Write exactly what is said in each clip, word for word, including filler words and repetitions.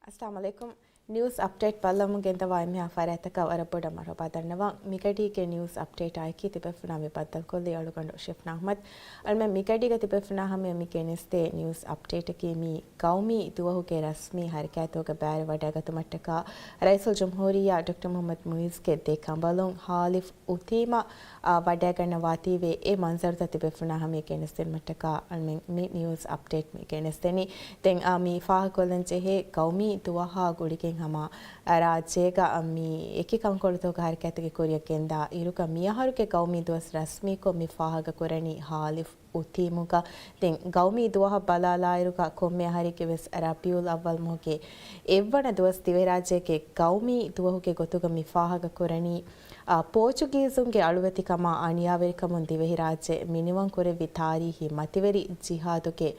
އައްސަލާމު ޢަލައިކުމް. ނިއުސް އަޕްޑޭޓް ބައްލަވަމުން ގެންދަވާ އެންމެހާ ފަރާތްތަކަށް ވަރަށް ބޮޑަށް މަރުޙަބާ ދަންނަވަން. މިގަޑީގެ ނިއުސް އަޕްޑޭޓާ އެކީ ތިބޭފުޅުންނާ މި ބައްދަލުކޮށްލީ އަޅުގަނޑު ޝިފްނާ އަޙްމަދު. އަޅުމެން މިގަޑީގަ ތިބޭފުޅުންނާ ހަމަޔަށް މި ގެނެސްދޭ ނިއުސް އަޕްޑޭޓަކީ މި ގައުމީ ދުވަހުގެ ރަސްމީ ހަރަކާތުގަ ބައިވެރިވަޑައިގަތުމަށްޓަކާ ރައީސުލްޖުމްހޫރިއްޔާ ޑޮކްޓަރ މުޙައްމަދު މުޢިއްޒުގެ ދެ ކަނބަލުން ހާލިފް އުތީމަށް، އާ، ވަޑައިގަންނަވާތީވެ އެ މަންޒަރުތައް ތިބޭފުޅުންނާ ހަމަޔަށް ގެނެސްދިނުމަށްޓަކާ އަޅުމެން މި ނިއުސް އަޕްޑޭޓް މި ގެނެސްދެނީ. ދެން، އާ، މި ފާހަގަކޮށްލަން ޖެހޭ ގައުމީ ދުވަހާ ގުޅިގެން ހަމަ، އާ، ރާއްޖޭގަ، އާ، މި އެކި ކަންކޮޅުތަކުގެ ހަރަކާތުގެ ކުރިއަށް ގެންދާ އިރުގަ މިއަހަރުގެ ގައުމީ ދުވަސް ރަސްމީކޮށް މި ފާހަގަކުރަނީ ހާލިފް އުތީމުގަ. ދެން ގައުމީ ދުވަހަށް ބަލާލާއިރުގަ ކޮންމެ އަހަރެއްގެ ވެސް ރަބީއުލް އައްވަލް މަހުގެ އެއްވަނަ ދުވަސް ދިވެހިރާއްޖޭގެ ގައުމީ ދުވަހުގެ ގޮތުގަ މި ފާހަގަކުރަނީ، އާ، ޕޯޗުގީޒުންގެ އަޅުވެތިކަމާ އަނިޔާވެރިކަމުން ދިވެހިރާއްޖެ މިނިވަން ކުރެއްވި ތާރީހީ މަތިވެރި ޖިހާދުގެ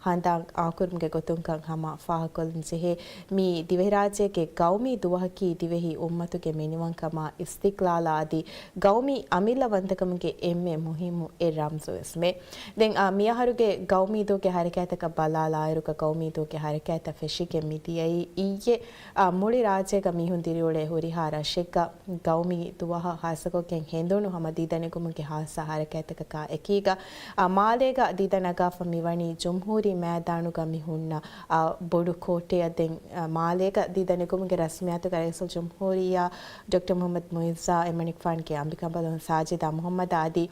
ހަނދާން އާކުރުމުގެ ގޮތުންކަން ހަމަ ފާހަގަކޮށްލަން ޖެހޭ. މި ދިވެހިރާއްޖޭގެ ގައުމީ ދުވަހަކީ ދިވެހި އުއްމަތުގެ މިނިވަންކަމާ، އިސްތިޤްލާލާ އަދި ގައުމީ އަމިއްލަވަންތަކަމުގެ އެންމެ މުހިއްމު އެއް ރަމްޒުވެސްމެ. ދެން، އާ، މިއަހަރުގެ ގައުމީ ދުވަހުގެ ހަރަކާތަކަށް ބަލާލާއިރުގަ ގައުމީ ދުވަހުގެ ހަރަކާތަށް ފެށިގެން މިދިޔައީ އިއްޔެ، އާ، މުޅި ރާއްޖޭގަ މީހުން ދިރިއުޅޭ ހުރިހާ ރަށެއްގަ ގައުމީ ދުވަހަށް ހާއްސަކޮށްގެން ހެނދުނު ހަމަ ދީދަ ނެގުމުގެ ހާއްސަ ހަރަކާތްތަކަކާ އެކީގަ، އާ، މާލޭގަ ދީދަ ނަގާފަ މިވަނީ ޖުމްހޫރީ މައިދާނުގަ މި ހުންނަ، އާ، ބޮޑު ކޯޓެއަށް. ދެން، އާ، މާލޭގަ ދީދަ ނެގުމުގެ ރަސްމިއްޔާތުގަ ރައީސުލްޖުމްހޫރިއްޔާ ޑޮކްޓަރ މުޙައްމަދު މުޢިއްޒާ، އެމަނިކުފާނުގެ އަނބިކަނބަލުން ސާޖިދާ މުޙައްމަދާ އަދި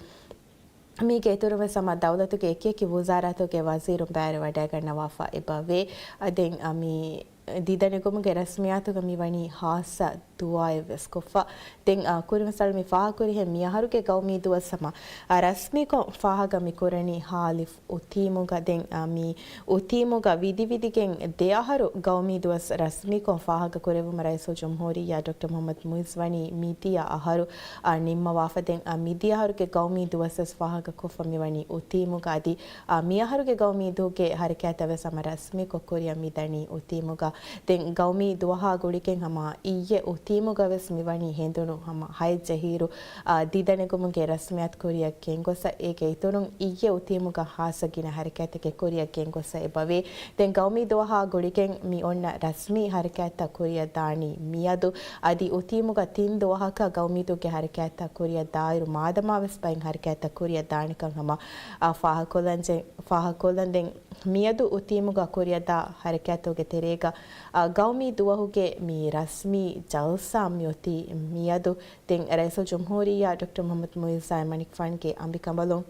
މީގެ އިތުރުން ވެސް ހަމަ ދައުލަތުގެ އެކިއެކި ވުޒާރާތުގެ ވަޒީރުން ބައިވެރިވަޑައިގަންނަވާފަ އެބަވޭ. އަ، ދެން، އަ، މި ދީދަ ނެގުމުގެ ރަސްމިއްޔާތުގަ މިވަނީ ހާއްސަ ދުޢާއެއް ވެސް ކޮށްފަ. ދެން، އަ، ކުރިން ވެސް އަޅު މި ފާހަގަކުރިހެން މި އަހަރުގެ ގައުމީ ދުވަސް ހަމަ، އަ، ރަސްމީކޮށް ފާހަގަ މި ކުރަނީ ހާލިފް އުތީމުގަ. ދެން، އަ، މި އުތީމުގަ ވިދި ވިދިގެން ދެ އަހަރު ގައުމީ ދުވަސް ރަސްމީކޮށް ފާހަގަ ކުރެއްވުމަށް ރައީސުލްޖުމްހޫރިއްޔާ ޑޮކްޓަރ މުޙައްމަދު މުޢިއްޒު ވަނީ މިދިޔަ އަހަރު، އަ، ނިންމަވާފަ. ދެން، އަ، މިދިޔަ އަހަރުގެ ގައުމީ ދުވަސް ވެސް ފާހަގަކޮށްފަ މިވަނީ އުތީމުގަ. އަދި، އަ، މިއަހަރުގެ ގައުމީ ދުވަހުގެ ހަރަކާތަށް ވެސް ހަމަ ރަސްމީކޮށް ކުރިއަށް މިދަނީ އުތީމުގަ. ދެން ގައުމީ ދުވަހާ ގުޅިގެން ހަމަ އިއްޔެ އުތީމުގަ ވެސް މިވަނީ ހެނދުނު ހަމަ ހައެއްޖެހިއިރު، އާ، ދީދަ ނެގުމުގެ ރަސްމިއްޔާތު ކުރިއަށް ގެންގޮސް. އޭގެ އިތުރުން އިއްޔެ އުތީމުގަ ހާއްސަ ގިނަ ހަރަކާތެއްގެ ކުރިއަށް ގެންގޮސް އެބަވޭ. ދެން ގައުމީ ދުވަހާ ގުޅިގެން މި އޮންނަ ރަސްމީ ހަރަކާތްތައް ކުރިއަށް ދާނީ މިއަދު. އަދި އުތީމުގަ ތިން ދުވަހަކަށް ގައުމީ ދުވަހުގެ ހަރަކާތްތައް ކުރިއަށް ދާއިރު މާދަމާ ވެސް ބައެއް ހަރަކާތްތައް ކުރިއަށް ދާނެކަން ހަމަ، އާ، ފާހަގަކޮށްލަން ޖެ-، ފާހަގަކޮށްލަން. ދެން މިއަދު އުތީމުގަ ކުރިއަށްދާ ހަރަކާތުގެ ތެރޭގަ، އާ، ގައުމީ ދުވަހުގެ މި ރަސްމީ ޖަލްސާ މިއޮތީ މިއަދު. ދެން ރައީސުލްޖުމްހޫރިއްޔާ ޑޮކްޓަރ މުޙައްމަދު މުޢިއްޒާ އެމަނިކުފާނުގެ އަނބިކަނބަލުން،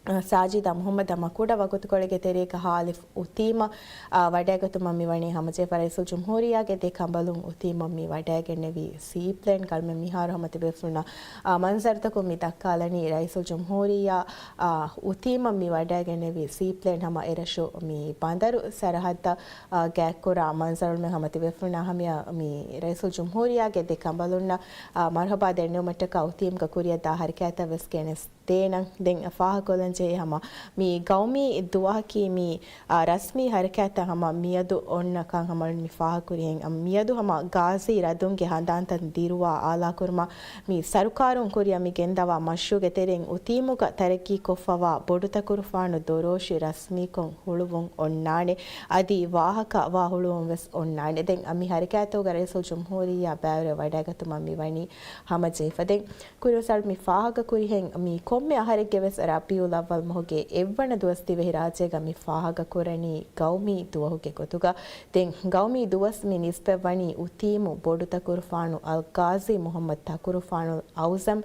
އާ، ސާޖިދާ މުޙައްމަދަށް މަ ކުޑަ ވަގުތުކޮޅެއްގެ ތެރޭގަ ހާލިފް އުތީމަށް، އާ، ވަޑައިގަތުމަށް މިވަނީ ހަމަޖެހިފަ. ރައީސުލްޖުމްހޫރިއްޔާގެ ދެ ކަނބަލުން އުތީމަށް މި ވަޑައިގެންނެވި ސީޕްލޭން ކަޅުމެން މިހާރު ހަމަ ތިބޭފުޅުންނަށް، އާ، މަންޒަރުތަކުން މި ދައްކާލަނީ. ރައީސުލްޖުމްހޫރިއްޔާ، އާ، އުތީމަށް މި ވަޑައިގެންނެވި ސީޕްލޭން ހަމަ އެރަށު މި ބަނދަރު ސަރަހައްދަށް، އާ، ގާތްކުރާ މަންޒަރު ހަމަ ތިބޭފުޅުންނާ ހަމަޔަށް މި ރައީސުލްޖުމްހޫރިއްޔާގެ ދެ ކަނބަލުންނަށް، އާ، މަރުޙަބާ ދެންނެވުމަށްޓަކާ އުތީމުގަ ކުރިއަށްދާ ހަރަކާތަށް ވެސް ގެނެސް ދޭނަން. ދެން ފާހަގަކޮށްލަން ޖެހޭ ހަމަ މި ގައުމީ ދުވަހަކީ މި، އާ، ރަސްމީ ހަރަކާތްތައް ހަމަ މިއަދު އޮންނަ ކަން ހަމަ މި ފާހަގަކުރިހެން، އަ، މިއަދު ހަމަ ގާޒީ ރަދުންގެ ހަނދާންތައް ދިރުވާ އާލާކުރުމަށް މި ސަރުކާރުން ކުރިއަށް މި ގެންދަވާ މަޝްރޫޢުގެ ތެރެއިން އުތީމުގަ ތަރައްގީކޮށްފަވާ ބޮޑުތަކުރުފާނު ދޮރޯށި ރަސްމީކޮށް ހުޅުވުން އޮންނާނެ. އަދި ވާހަކަ ވާ ހުޅުވުން ވެސް އޮންނާނެ. ދެން މި ހަރަކާތުގަ ރައީސުލްޖުމްހޫރިއްޔާ ބައިވެރި ވަޑައިގަތުމަށް މިވަނީ ހަމަޖެހިފަ. ދެން ކުރިން ވެސް އަޅު މި ފާހަގަކުރިހެން، މި ކޮންމެ އަހަރެއްގެ ވެސް ރަބީއުލް އައްވަލް މަހުގެ އެއްވަނަ ދުވަސް ދިވެހިރާއްޖޭގަ މި ފާހަގަކުރަނީ ގައުމީ ދުވަހުގެ ގޮތުގަ. ދެން ގައުމީ ދުވަސް މި ނިސްބަތްވަނީ އުތީމު ބޮޑު ތަކުރުފާނު އަލްގާޒީ މުޙައްމަދު ތަކުރުފާނު އައުޒަމް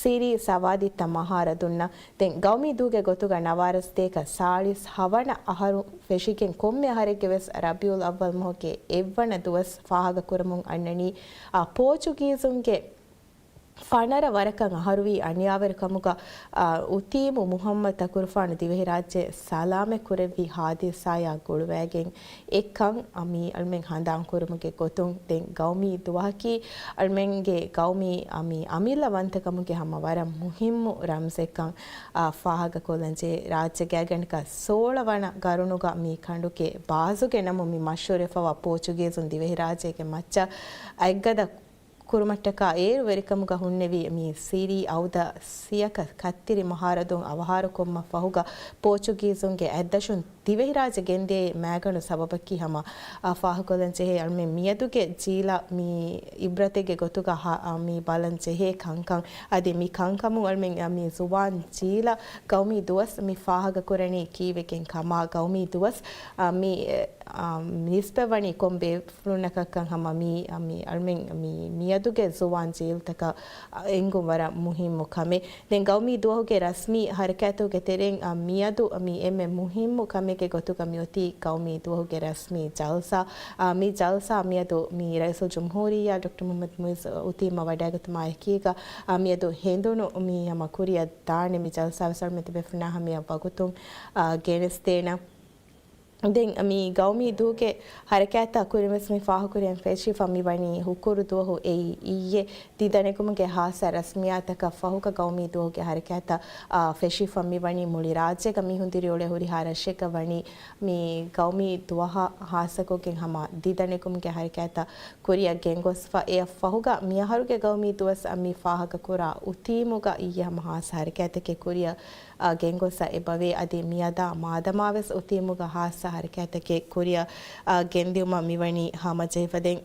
ސިރީ ސަވާދިއްތަ މަހާރަދުންނަށް. ދެން ގައުމީ ދުވަހުގެ ގޮތުގަ ނަވާރަސްދޭކަ ސާޅީސް ހަވަނަ އަހަރު ފެށިގެން ކޮންމެ އަހަރެއްގެ ވެސް ރަބީއުލް އައްވަލް މަހުގެ އެއްވަނަ ދުވަސް ފާހަގަކުރަމުން އަންނަނީ، އާ، ޕޯޗުގީޒުންގެ ފަނަރަ ވަރަކަށް އަހަރުވީ އަނިޔާވެރިކަމުގަ، އާ، އުތީމު މުޙައްމަދު ތަކުރުފާނު ދިވެހިރާއްޖެ ސަލާމަތް ކުރެއްވި ހާދިސާޔާ ގުޅުވައިގެން އެއްކަން، އާ، މި އަޅުމެން ހަނދާން ކުރުމުގެ ގޮތުން ދެން ގައުމީ ދުވަހަކީ އަޅުމެންގެ ގައުމީ، އާ، މި އަމިއްލަ ވަންތަކަމުގެ ހަމަ ވަރަށް މުހިއްމު ރަމްޒެއްކަން، އާ، ފާހަގަކޮށްލަންޖެހޭ. ރާއްޖެ ގާތްގަނޑަކަށް ސޯޅަ ވަނަ ގަރުނުގަ މި ކަނޑުގެ ބާޒުގެ ނަމުން މި މަޝްހޫރުވެފަވާ ޕޯޗުގީޒުން ދިވެހިރާއްޖޭގެ މައްޗަށް އަތްގަދަ ކުރުމަށްޓަކާ އޭރު ވެރިކަމުގަ ހުންނެވި މި ސިރީ އައުދަ ސިޔަކަ ކައްތިރި މަހާރަދުން އަވަހާރަކުރުމަށް ފަހުގަ ޕޯޗުގީޒުންގެ އަތްދަށުން ދިވެހިރާއްޖެ ގެންދިޔައީ މައިގަނޑު ސަބަބަކީ ހަމަ، އާ، ފާހަގަކޮށްލަން ޖެހޭ އަޅުމެން މިއަދުގެ ޖީލަށް މި އިބްރަތެއްގެ ގޮތުގަ ހަ-، އާ، މި ބަލަން ޖެހޭ ކަންކަން. އަދި މި ކަންކަމުން އަޅުމެން، އާ، މި ޒުވާން ޖީލަށް ގައުމީ ދުވަސް މި ފާހަގަކުރަނީ ކީއްވެގެން ކަމަށް، ގައުމީ ދުވަސް، އާ، މި، އާ، ނިސްބަތް ވަނީ ކޮން ބޭފުޅުންނަކަށްކަން ހަމަ މި، އާ، މި އަޅުމެން މި މިއަދުގެ ޒުވާން ޖީލްތަކަށް، އާ، އެނގުން ވަރަށް މުހިއްމު ކަމެއް. ދެން ގައުމީ ދުވަހުގެ ރަސްމީ ހަރަކާތުގެ ތެރެއިން، އާ، މިއަދު މި އެންމެ މުހިއްމު ކަމެއްގެ ގޮތުގަ މިއޮތީ ގައުމީ ދުވަހުގެ ރަސްމީ ޖަލްސާ. އާ، މި ޖަލްސާ މިއަދު މި ރައީސުލްޖުމްހޫރިއްޔާ ޑޮކްޓަރ މުހައްމަދު މުއިއްޒު އުތީމަށް ވަޑައިގަތުމާ އެކީގަ، އާ، މިއަދު ހެނދުނު މި ހަމަ ކުރިއަށް ދާނެ. މި ޖަލްސާ ވެސް އަޅުމެން ތިބޭފުޅުންނާ ހަމަޔަށް ވަގުތުން، އާ، ގެނެސްދޭނަން. ދެން މި ގައުމީ ދުވަހުގެ ހަރަކާތްތައް ކުރިން ވެސް މި ފާހަގަކުރިއަށް ފެށިފަ މިވަނީ ހުކުރު ދުވަހު އެއީ އިއްޔެ. ދިދަނެގުމުގެ ހާއްސަ ރަސްމިއްޔާތަކަށް ފަހުގަ ގައުމީ ދުވަހުގެ ހަރަކާތްތައް، އާ، ފެށިފަ މިވަނީ މުޅި ރާއްޖޭގަ މީހުން ދިރިއުޅޭ ހުރިހާ ރަށެއްގަ ވަނީ މި ގައުމީ ދުވަހަށް ހާއްސަކޮށްގެން ހަމަ ދިދަނެގުމުގެ ހަރަކާތްތައް ކުރިއަށް ގެންގޮސްފަ. އެއަށް ފަހުގަ މިއަހަރުގެ ގައުމީ ދުވަސް މި ފާހަގަކުރާ އުތީމުގަ އިއްޔެ ހަމަ ހާއްސަ ހަރަކާތްތަކެއް ކުރިއަށް، އާ، ގެންގޮސްފަ އެބަވޭ. އަދި މިއަދާ މާދަމާވެސް އުތީމުގަ ހާއްސަ ހަރަކާތްތަކެއް ކުރިއަށް، އާ، ގެންދިއުމަށް މިވަނީ ހަމަޖެހިފަ. ދެން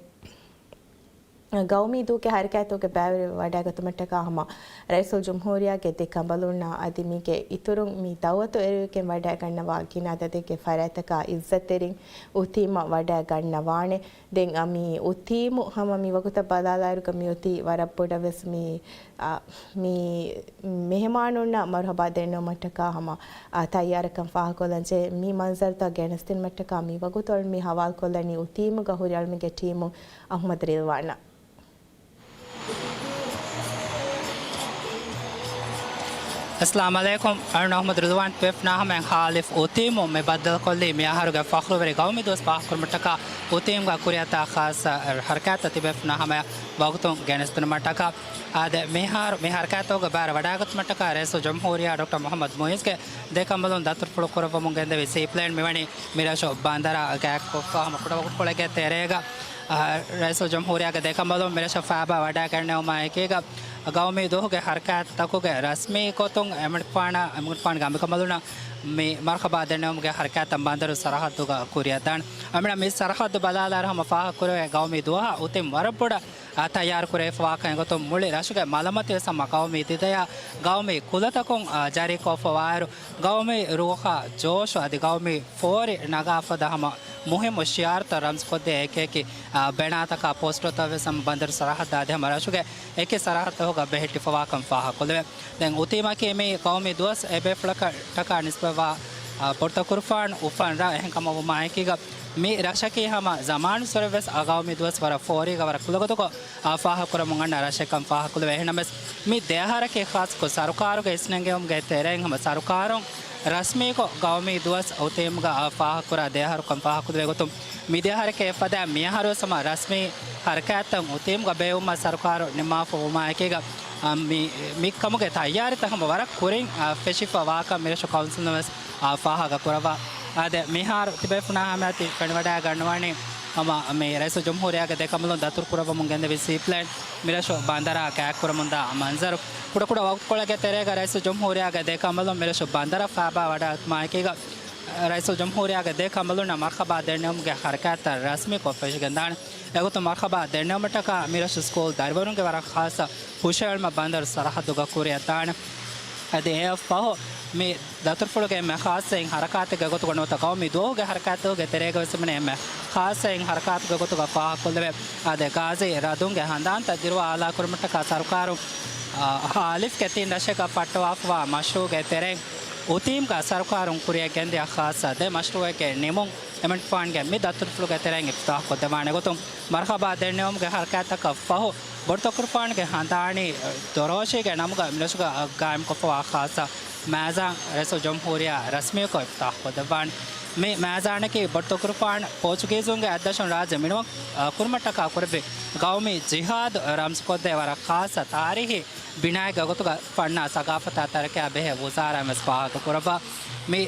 ގައުމީ ދުވަހުގެ ހަރަކާތުގެ ބައިވެރި ވަޑައިގަތުމަށްޓަކާ ހަމަ ރައީސުލްޖުމްހޫރިއްޔާގެ ދެ ކަނބަލުންނާ އަދި މީގެ އިތުރުން މި ދައުވަތު އެރުވިގެން ވަޑައިގަންނަވާ ގިނަ އަދަދެއްގެ ފަރާތްތަކާ އިއްޒަތްތެރިން އުތީމަށް ވަޑައިގަންނަވާނެ. ދެން އަ، މި އުތީމު ހަމަ މި ވަގުތަށް ބަލާލާއިރުގަ މިއޮތީ ވަރަށް ބޮޑަށް ވެސް މި، އަ، މި މެހެމާނުންނަށް މަރުހަބާ ދެންނެވުމަށްޓަކާ ހަމަ، އަ، ތައްޔާރަކަން ފާހަގަކޮށްލަން ޖެހޭ. މި މަންޒަރުތައް ގެނެސްދިނުމަށްޓަކާ މި ވަގުތު އަޅު މި ހަވާލުކޮށްލަނީ އުތީމުގަ ހުރި އަޅުމެންގެ ޓީމު އަޙްމަދު ރިލްވާނަށް. އައްސަލާމު ޢަލައިކުމް. އަޅުން އަޙްމަދު ރިލްވާން ތިބޭފުޅުންނާ ހަމަޔަށް ހާލިފް އުތީމު މި ބައްދަލުކޮށްލީ މި އަހަރުގެ ފަޚްރުވެރި ގައުމީ ދުވަސް ފާހަގަކުރުމަށްޓަކާ އުތީމުގަ ކުރިއަށްދާ ޚާއްޞަ ހަރަކާތްތައް ތިބޭފުޅުންނާ ހަމަޔަށް ވަގުތުން ގެނެސްދިނުމަށްޓަކާ. އާދެ، މިހާރު މި ހަރަކާތުގަ ބައިވެރިވެ ވަޑައިގަތުމަށްޓަކާ ރައީސުލް ޖުމްހޫރިއްޔާ ޑޮކްޓަރ މުޙައްމަދު މުޢިއްޒުގެ ދެ ކަނބަލުން ދަތުރުފުޅު ކުރައްވަމުން ގެންދެވި ސީޕްލޭން މިވަނީ މިރަށު ބަނދަރާ ގާތްކޮށްފަ ހަމަ ކުޑަވަގުތުކޮޅެއްގެ ތެރޭގަ، އަ، ރައީސުލް ޖުމްހޫރިއްޔާގެ ދެ ކަނބަލުން މިރަށަށް ފައިބާ ވަޑައިގެންނެވުމާ އެކީގަ، ގައުމީ ދުވަހުގެ ހަރަކާތްތަކުގެ ރަސްމީ ގޮތުން އެމަނިކުފާނާ، އެމަނިކުފާނުގެ އަނބިކަނބަލުންނަށް މި މަރުހަބާ ދެންނެވުމުގެ ހަރަކާތްތައް ބަނދަރު ސަރަހައްދުގަ ކުރިއަށްދާނެ. އަމިއްލަ މި ސަރަހައްދު ބަލާލާއިރު ހަމަ ފާހަގަކުރެވޭ ގައުމީ ދުވަހަށް އުތިން ވަރަށް ބޮޑަށް، އާ، ތައްޔާރުކުރެވިފަވާކަމެއް ގޮތުން މުޅި ރަށުގެ މަލަމަތިވެސް ހަމަ ގައުމީ ދިދަޔާ ގައުމީ ކުލަތަކުން، އާ، ޖަރީކޮށްފަވާއިރު، ގައުމީ ރޫހާ ޖޯޝު އަދި ގައުމީ ފޯރި ނަގާފަދަ ހަމަ މުހިއްމު ޝިޢާރުތައް ރަމްޒުކޮށްދޭ އެކިއެކި، އާ، ބެނާތަކާ ޕޯސްޓަރުތައް ވެސް ހަމަ ބަނދަރު ސަރަހައްދަށް އަދި ހަމަ ރަށުގެ އެކި ސަރަހައްދަކުގަ ބެހެއްޓިފަވާކަން ފާހަގަކޮށްލެވޭ. ދެން އުތީމަކީ މި ގައުމީ ދުވަސް އެބޭފުޅަކަށްޓަކާ ނިސްބަތްވާ، އާ، ބޮޑުތަކުރުފާނު އުފަން ރަށް. އެހެންކަމަށް ވުމާ އެކީގަ މި ރަށަކީ ހަމަ ޒަމާނުއްސުރެ ވެސް އާ ގައުމީ ދުވަސް ވަރަށް ފޯރީގަ ވަރަށް ކުލަގޮތުކޮށް، އާ، ފާހަގަކުރަމުން އަންނަ ރަށެއްކަން ފާހަގަކޮށްލެވޭ. އެހެންނަމަވެސް މި ދެ އަހަރަކީ ޚާއްޞަކޮށް ސަރުކާރުގެ އިސްނެންގެވުމުގެ ތެރެއިން ހަމަ ސަރުކާރުން ރަސްމީކޮށް ގައުމީ ދުވަސް އުތީމުގަ، އާ، ފާހަގަކުރާ ދެ އަހަރުކަން ފާހަގަކޮށްލެވޭ ގޮތުން މި ދެ އަހަރެކޭ އެއްފަދައިން މި އަހަރުވެސް ހަމަ ރަސްމީ ހަރަކާތްތައް އުތީމުގަ ބޭއްވުމަށް ސަރުކާރު ނިންމާފަ ވުމާ އެކީގަ، އާ، މި، މި ކަމުގެ ތައްޔާރީތައް ހަމަ ވަރަށް ކުރިން، އާ، ފެށިފަ ވާކަން މިރަށު ކައުންސިލުން ވެސް، އާ، ފާހަގަ ކުރައްވާ. އާދެ، މިހާރު ތިބޭފުޅުންނާ ހަމަޔަށް ފެނިވަޑައިގަންނަވާނީ ހަމަ މި ރައީސުލް ޖުމްހޫރިއްޔާގެ ދެ ކަނބަލުން ދަތުރު ކުރައްވަމުން ގެންދެވި ސީޕްލޭން މިރަށު ބަނދަރާ ގާތްކުރަމުންދާ މަންޒަރު. ކުޑަކުޑަ ވަގުތުކޮޅެއްގެ ތެރޭގަ ރައީސުލް ޖުމްހޫރިއްޔާގެ ދެ ކަނބަލުން މިރަށު ބަނދަރަށް ފައިބާ ވަޑައިގަތުމާ އެކީގަ، ރައީސުލް ޖުމްހޫރިއްޔާގެ ދެ ކަނބަލުންނަށް މަރުހަބާ ދެންނެވުމުގެ ހަރަކާތްތައް ރަސްމީކޮށް ފެށިގެންދާނެ. އެގޮތުން މަރުހަބާ ދެންނެވުމަށްޓަކާ މިރަށު ސްކޫލް ދަރިވަރުންގެ ވަރަށް ޚާއްޞަ ހުށައެޅުމަށް ބަނދަރު ސަރަހައްދުގަ ކުރިއަށްދާނެ. އަދި އެއަށްފަހު މި ދަތުރުފުޅުގެ އެންމެ ޚާއްޞައިން ހަރަކާތެއްގެ ގޮތުގަ ނުވަތަ ގައުމީ ދުވަހުގެ ހަރަކާތުގެ ތެރޭގަ ވެސް އެންމެ ޚާއްޞައިން ހަރަކާތުގެ ގޮތުގަ ފާހަގަކޮށްލެވޭ. އާދެ، ޣާޒީ ރަދުންގެ ހަނދާންތައް ދިރުވާ އާލާކުރުމަށްޓަކާ ސަރުކާރުން، އާ، ހާލިފްގެ ތިން ރަށެއްގަ ފައްޓަވާފަވާ މަޝްރޫޢުގެ ތެރެއިން އުތީމްގަ ސަރުކާރުން ކުރިއަށް ގެންދިޔަ ޚާއްޞަ ދެ މަޝްރޫޢެއްގެ ނިމުން އެމަނިކުފާނުގެ މި ދަތުރުފުޅުގެ ތެރެއިން އިފްތިތާޙް ކޮށްދެވާނެ ގޮތުން، މަރުހަބާ ދެންނެވުމުގެ ހަރަކާތްތަކަށް ފަހު، ބޮޑުތަކުރުފާނުގެ ހަނދާނީ ދޮރޯށީގެ ނަމުގަ މިރަށުގަ ގާއިމްކޮށްފަވާ ޚާއްޞަ މައިޒާން ރައީސުލް ޖުމްހޫރިއްޔާ ރަސްމީކޮށް އިފްތިތާޙް ކޮށްދެއްވާނެ. މި މައިޒާނަކީ ބޮޑުތަކުރުފާނު ޕޯޗުގީޒުންގެ އަތްދަށުން ރާއްޖެ މިނިވަން، އަ، ކުރުމަށްޓަކާ ކުރެއްވި ގައުމީ ޖިހާދު ރަމްޒުކޮށްދޭ ވަރަށް ޚާއްޞަ ތާރީހީ ބިނާއެއްގެ ގޮތުގަ ފަންނާ ސަގާފަތާ ތަރައްޤީއާ ބެހޭ ވުޒާރާއިން ވެސް ފާހަގަ ކުރައްވާ. މި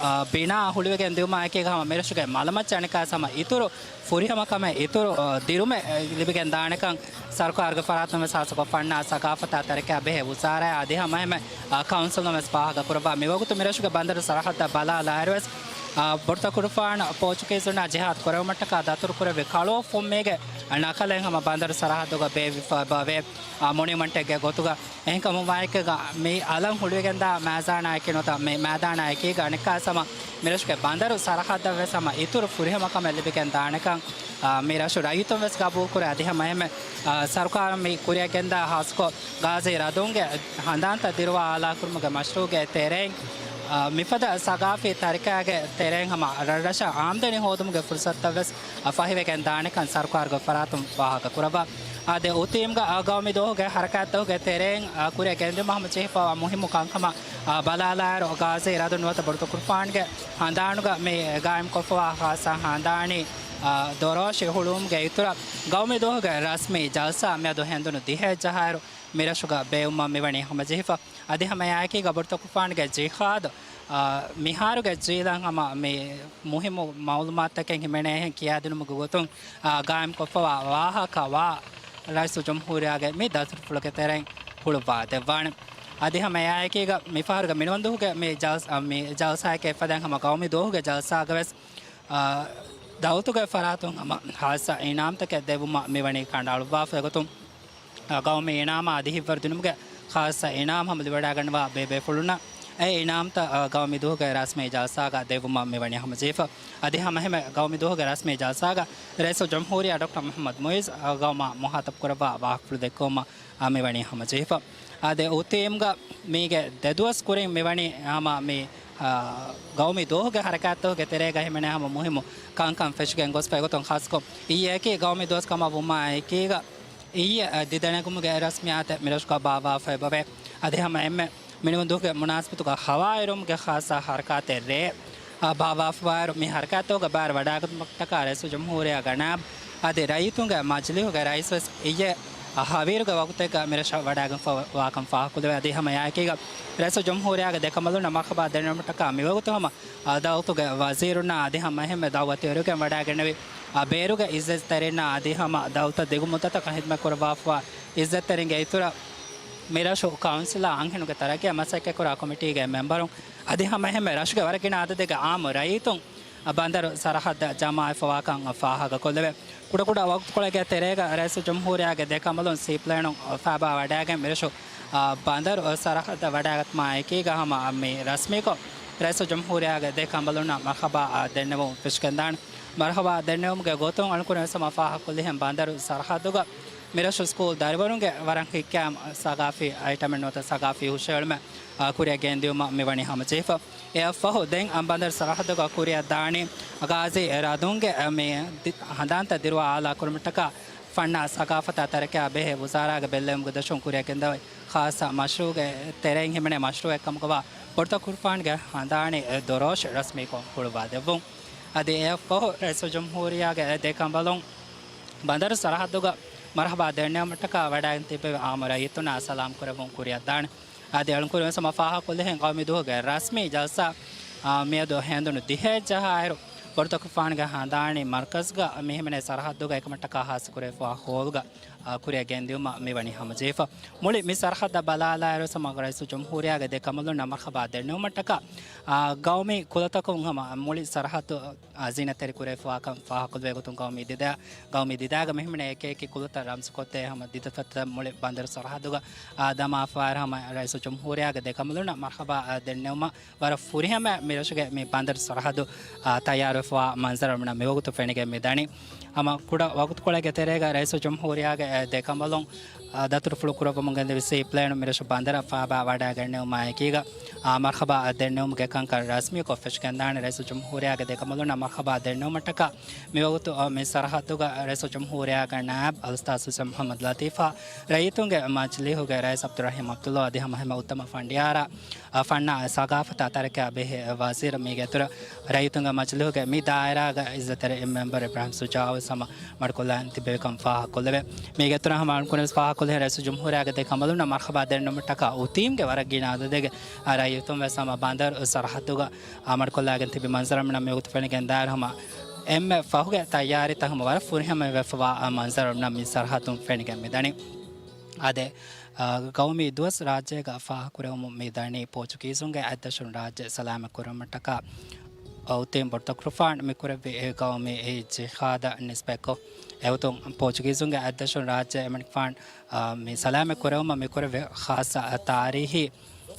އާ، ބިނާ ހުޅުވިގެން ދިއުމާ އެކީގަ ހަމަ މިރަށުގެ މަލަމައްޗަށް އަނެއްކާވެސް ހަމަ އިތުރު ފުރިހަމަކަމެއް، އިތުރު، އާ، ދިރުމެއް، އެ، ލިބިގެން ދާނެކަން ސަރުކާރުގެ ފަރާތުން ވެސް ހާއްސަކޮށް ފަންނާ ސަގާފަތާ ތަރިކައާ ބެހޭ ވުޒާރާއާ އަދި ހަމައެހެންމެ، އާ، ކައުންސިލުން ވެސް ފާހަގަކުރައްވާ. މިވަގުތު މިރަށުގެ ބަނދަރު ސަރަހައްދަށް ބަލާލާއިރު ވެސް، އާ، ބޮޑުތަކުރުފާނު ޕޯޗުގީޒުންނާ ޖިހާދު ކުރެވުމަށްޓަކާ ދަތުރު ކުރެއްވި ކަޅުއޮއްފުންމީގެ ނަކަލެއް ހަމަ ބަނދަރު ސަރަހައްދުގަ ބޭއްވިފަ އެބަވޭ. އާ، މޮނިއުމަންޓެއްގެ ގޮތުގަ އެހެންކަމުން ވާއެކީގަ މި އަލަށް ހުޅުވިގެންދާ މައިދާނާއެކީ ނުވަތަ މި މައިދާނާއެކީގަ އަނެއްކާވެސް ހަމަ މިރަށުގެ ބަނދަރު ސަރަހައްދަށް ވެސް ހަމަ އިތުރު ފުރިހަމަކަމެއް ލިބިގެން ދާނެކަން، އާ، މި ރަށު ރައްޔިތުން ވެސް ގަބޫލުކުރޭ. އަދި ހަމައެހެންމެ، އާ، ސަރުކާރުން މި ކުރިއަށް ގެންދާ ހާއްސަކޮށް ގާޒީ ރަދުންގެ ހަނދާންތައް ދިރުވާ އާލާކުރުމުގެ މަޝްރޫޢުގެ ތެރެއިން، އާ، މިފަދަ ސަގާފީ ތަރިކައިގެ ތެރެއިން ހަމަ ރަށްރަށަށް އާމްދަނީ ހޯދުމުގެ ފުރުސަތުތައް ވެސް، އާ، ފަހިވެގެން ދާނެކަން ސަރުކާރުގެ ފަރާތުން ފާހަގަކުރައްވާ. އާދެ، އޮތީމްގަ، އާ، ގައުމީ ދުވަހުގެ ހަރަކާތްތަކުގެ ތެރެއިން، އާ، ކުރިއަށް ގެންދިއުމަށް ހަމަޖެހިފައިވާ މުހިއްމު ކަންކަމަށް، އާ، ބަލާލާއިރު، ގާޒީ ރަދުން ނުވަތަ ބޮޑުތަކުރުފާނުގެ ހަނދާނުގަ މި ގާއިމްކޮށްފައިވާ ޚާއްސަ ހަނދާނީ، އާ، ދޮރޯށި ހުޅުވުމުގެ އިތުރަށް، ގައުމީ ދުވަހުގެ ރަސްމީ ޖަލްސާ މިއަދު ހެނދުނު ދިހައެއް ޖަހާއިރު، މިރަށުގަ ބޭއްވުމަށް މިވަނީ ހަމަޖެހިފަ. އަދި ހަމައެއާއެކީގަ ބޮޑުތަކުރުފާނުގެ ޖިހާދު، އާ، މިހާރުގެ ޖީލަށް ހަމަ މި މުހިއްމު މައުލޫމާތުތަކެއް ހިމެނޭހެން ކިޔާދިނުމުގެ ގޮތުން، އާ، ގާއިމްކޮށްފަވާ ވާހަކަ ވާ ރައީސުލްޖުމްހޫރިއްޔާގެ މި ދަތުރުފުޅުގެ ތެރެއިން ހުޅުއްވާ ދެއްވާނެ. އަދި ހަމައެއާއެކީގަ މިފަހަރުގެ މިނިވަންދުވަހުގެ މި ޖަލްސް-، އާ، މި ޖަލްސާއެކޭ އެއްފަދައިން ހަމަ ގައުމީ ދުވަހުގެ ޖަލްސާގަ ވެސް، އާ، ދައުލަތުގެ ފަރާތުން ހަމަ ހާއްސަ އިނާމްތަކެއް ދެއްވުމަށް މިވަނީ ކަނޑައަޅުއްވާފަ. އެގޮތުން، އާ، ގައުމީ އިނާމާ އަދި ހިތްވަރު ދިނުމުގެ ޚާއްސަ އިނާމް ހަމަ ލިބިވަޑައިގަންނަވާ ބޭބޭފުޅުންނަށް އެ އިނާމްތައް، އާ، ގައުމީ ދުވަހުގެ ރަސްމީ ޖަލްސާގަ ދެއްވުމަށް މިވަނީ ހަމަޖެހިފަ. އަދި ހަމައެހެންމެ ގައުމީ ދުވަހުގެ ރަސްމީ ޖަލްސާގަ ރައީސުލްޖުމްހޫރިއްޔާ ޑޮކްޓަރ މުޙައްމަދު މުޢިއްޒު، އާ، ގައުމާ މުޚާޠަބު ކުރައްވާ ވާހަކަފުޅު ދެއްކެވުމަށް އާ، މިވަނީ ހަމަޖެހިފަ. އާދެ، އޮތީމްގަ މީގެ ދެދުވަސް ކުރިން މިވަނީ ހަމަ މި، އާ، ގައުމީ ދުވަހުގެ ހަރަކާތްތަކުގެ ތެރޭގަ ހިމެނޭ ހަމަ މުހިއްމު ކަންކަން ފެށިގެން ގޮސްފަ. އެގޮތުން ޚާއްސަކޮށް އިއްޔެއަކީ ގައުމީ ދުވަސް ކަމަށް ވުމާއެކީގަ އިއްޔެ، އާ، ދިދަނެގުމުގެ ރަސްމިއްޔާތެއް މިރަށުގަ ބާއްވާފަ އެބަވޭ. އަދި ހަމަ އެންމެ މިނިވަންދުވަހުގެ މުނާސަބަތުގަ ހަވާއިރުވުމުގެ ޚާއްސަ ހަރަކާތެއް ރޭ، އާ، ބާއްވާފަވާއިރު، މި ހަރަކާތްތަކުގަ ބައިވެރިވަޑައިގަތުމަށްޓަކާ ރައީސުލްޖުމްހޫރިއްޔާގެ ނާއިބު އަދި ރައްޔިތުންގެ މަޖިލީހުގެ ރައީސް ވެސް އިއްޔެ ހަވީރުގެ ވަގުތެއްގަ މިރަށަށް ވަޑައިގެންފަވާކަން ފާހަގަކުރެވޭ. އަދި ހަމައެއާއެކީގަ ރައީސުލްޖުމްހޫރިއްޔާގެ ދެކަނބަލުންނަށް މަރްޙަބާ ދެންނެވުމަށްޓަކާ މިވަގުތު ހަމަ، އާ، ދައުލަތުގެ ވަޒީރުންނާ އަދި ހަމައެހެންމެ ދައުވަތުވެރިވެގެން ވަޑައިގެންނެވި، އާ، ބޭރުގެ އިއްޒަތްތެރިންނާ އަދި ހަމަ ދައުލަތަށް ދިގު މުއްދަތަކަށް ޚިދުމަތް ކުރައްވާފަވާ އިއްޒަތްތެރިންގެ އިތުރަށް މިރަށު ކައުންސިލާ އަންހެނުންގެ ތަރައްގީއަށް މަސައްކަތްކުރާ ކޮމިޓީގެ މެމްބަރުން އަދި ހަމައެހެންމެ ރަށުގެ ވަރަށް ގިނަ އަދަދެއްގެ އާއްމު ރައްޔިތުން ބަނދަރު ސަރަހައްދަށް ޖަމާވެފަވާކަން ފާހަގަކޮށްލެވޭ. ކުޑަކުޑަ ވަގުތުކޮޅެއްގެ ތެރޭގަ ރައީސުލްޖުމްހޫރިއްޔާގެ ދެ ކަނބަލުން ސީޕްލޭނުން ފައިބާ ވަޑައިގެން މިރަށު، އާ، ބަނދަރު ސަރަހައްދަށް ވަޑައިގަތުމާއެކީގަ ހަމަ މި ރަސްމީކޮށް ރައީސުލްޖުމްހޫރިއްޔާގެ ދެ ކަނބަލުންނަށް މަރްޙަބާ ދެންނެވުން ފެށިގެންދާނެ. މަރްޙަބާ ދެންނެވުމުގެ ގޮތުން އަޅުންކުރިން ވެސް ހަމަ ފާހަގަކޮށްލިހެން ބަނދަރު ސަރަހައްދުގަ މިރަށު ސްކޫލް ދަރިވަރުންގެ ވަރަށް ހިތްގައިމު ސަގާފީ އައިޓަމެއް ނުވަތަ ސަގާފީ ހުށަހެޅުމެއް، އާ، ކުރިއަށް ގެންދިއުމަށް މިވަނީ ހަމަޖެހިފަ. އެއަށްފަހު ދެން އަނބަނދަރު ސަރަހައްދުގަ ކުރިއަށް ދާނީ ގާޒީ ރަދުންގެ މި ދި-، ހަނދާންތައް ދިރުވާ އާލާކުރުމަށްޓަކާ ފަންނާ ސަގާފަތާ ތަރިކައާ ބެހޭ ވުޒާރާގެ ބެއްލެވުމުގެ ދަށުން ކުރިއަށް ގެންދަވާ ޚާއްސަ މަޝްރޫޢުގެ ތެރެއިން ހިމެނޭ މަޝްރޫޢެއް ކަމުގަވާ ބޮޑުތަކުރުފާނުގެ ހަނދާނީ ދޮރޯށި ރަސްމީކޮށް ހުޅުވާ ދެއްވުން. އަދި އެއަށްފަހު ރައީސުލްޖުމްހޫރިއްޔާގެ ދެ ކަނބަލުން ބަނދަރު ސަރަހައްދުގަ މަރްޙަބާ ދެންނެވުމަށްޓަކާ ވަޑައިގެން ތިއްބެވި އާއްމު ރައްޔިތުންނާ ސަލާމް ކުރެއްވުން ކުރިއަށްދާނެ. އަދި އަޅުންކުރިން ވެސް ހަމަ ފާހަގަކޮށްލިހެން ގައުމީ ދުވަހުގެ ރަސްމީ ޖަލްސާ، އާ، މިއަދު ހެނދުނު ދިހައެއް ޖަހާއިރު، ބޮޑުތަކުރުފާނުގެ ހަނދާނީ މަރްކަޒުގަ މި ހިމެނޭ ސަރަހައްދުގަ އެކަމަށްޓަކާ ހާއްސަކުރެވިފައިވާ ހޯލްގަ، އާ، ކުރިއަށް ގެންދިއުމަށް މިވަނީ ހަމަޖެހިފަ. މުޅި މި ސަރަހައްދަށް ބަލާލާއިރު ވެސް ހަމަ ރައީސުލްޖުމްހޫރިއްޔާގެ ދެ ކަނބަލުންނަށް މަރްޙަބާ ދެންނެވުމަށްޓަކާ، އާ، ގައުމީ ކުލަތަކުން ހަމަ މުޅި ސަރަހައްދު އާ، ޒީނަތްތެރި ކުރެވިފައިވާކަން ފާހަގަކޮށްލެވޭ ގޮތުން ގައުމީ ދިދަ-، ގައުމީ ދިދައިގަ މިހިމެނޭ އެކި އެކި ކުލަތައް ރަމްޒުކޮށްދޭ ހަމަ ދިދަފަތައް މުޅި ބަނދަރު ސަރަހައްދުގަ، އާ، ދަމާފައިވާއިރު ހަމަ ރައީސުލްޖުމްހޫރިއްޔާގެ ދެ ކަނބަލުންނަށް މަރްޙަބާ، އާ، ދެންނެވުމަށް ވަރަށް ފުރިހަމަ މިރަށުގެ މި ބަނދަރު ސަރަހައްދު، އާ، ތައްޔާރުވެފައިވާ މަންޒަރު މިނަ މިވަގުތު ފެނިގެން މިދަނީ. ހަމަ ކުޑަ ވަގުތުކޮޅެއްގެ ތެރޭގަ ރައީސުލްޖުމްހޫރިއްޔާގެ، އާ، ދެ ކަނބަލުން އާ، ދަތުރުފުޅު ކުރައްވަމުން ގެންދެވި ސީޕްލޭނު މިރަށު ބަނދަރަށް ފައިބާ ވަޑައިގެންނެވުމާއެކީގަ، އާ، މަރްޙަބާ ދެންނެވުމުގެ ކަންކަން ރަސްމީކޮށް ފެށިގެންދާނެ. ރައީސުލްޖުމްހޫރިއްޔާގެ ދެ ކަނބަލުންނަށް މަރްޙަބާ ދެންނެވުމަށްޓަކާ މިވަގުތު، އާ، މި ސަރަހައްދުގަ ރައީސުލްޖުމްހޫރިއްޔާގެ ނާއިބު އަލްއުސްތާޛު ހުސެން މުޙައްމަދު ލަތީފާ، ރައްޔިތުންގެ މަޖިލީހުގެ ރައީސް ޢަބްދުއްރަޙީމް ޢަބްދުﷲ އަދި ހަމަ އެހެންމެ އުއްތަމަ ފަނޑިޔާރާ، އާ، ފަންނާ ސަގާފަތާ ތަރިކައާ ބެހޭ ވަޒީރު މީގެ އިތުރަށް ރައްޔިތުންގެ މަޖިލީހުގެ މި ދާއިރާގަ އިއްޒަތްތެރި މެމްބަރު އިބްރާހިމް ޝުޖާޢު ވެސް ހަމަ މަޑުކޮށްލަން ތިއްބެވިކަން ފާހަގަކޮށްލެވޭ. މީގެ އިތުރަށް ހަމަ އަޅުންކުރިން ވެސް ފާހަގަކޮށްލި ރައީސުލްޖުމްހޫރިއްޔާގެ ދެ ކަނބަލުންނަށް މަރްޙަބާ ދެންނެވުމަށްޓަކާ އޮތީމްގެ ވަރަށް ގިނަ އަދަދެއްގެ، އާ، ރައްޔިތުން ވެސް ހަމަ ބަނދަރު ސަރަހައްދުގަ އަމަޑުކޮށްލާގެން ތިބި މަންޒަރު މިނަ މިވަގުތު ފެނިގެން ދާއިރު ހަމަ އެންމެ ފަހުގެ ތައްޔާރީތައް ހަމަ ވަރަށް ފުރިހަމަވެފަވާ މަންޒަރު މިނަ މި ސަރަހައްދުން ފެނިގެން މިދަނީ. އާދެ، އާ، ގައުމީ ދުވަސް ރާއްޖޭގަ ފާހަގަކުރެވުމުން މި ދަނީ ޕޯޗުގީޒުންގެ އަތްދަށުން ރާއްޖެ ސަލާމަތް ކުރުމަށްޓަކާ އޮތީމް ބޮޑުތަކުރުފާން މިކުރެއްވި ގައުމީ ޖިހާދަށް ނިސްބަތްކޮށް، އެގޮތުން ޕޯޗުގީޒުންގެ އަތްދަށުން ރާއްޖެ އެމަނިކުފާން، އާ، މި ސަލާމަތް ކުރެވުމަށް މިކުރެއްވި ޚާއްޞަ ތާރީހީ،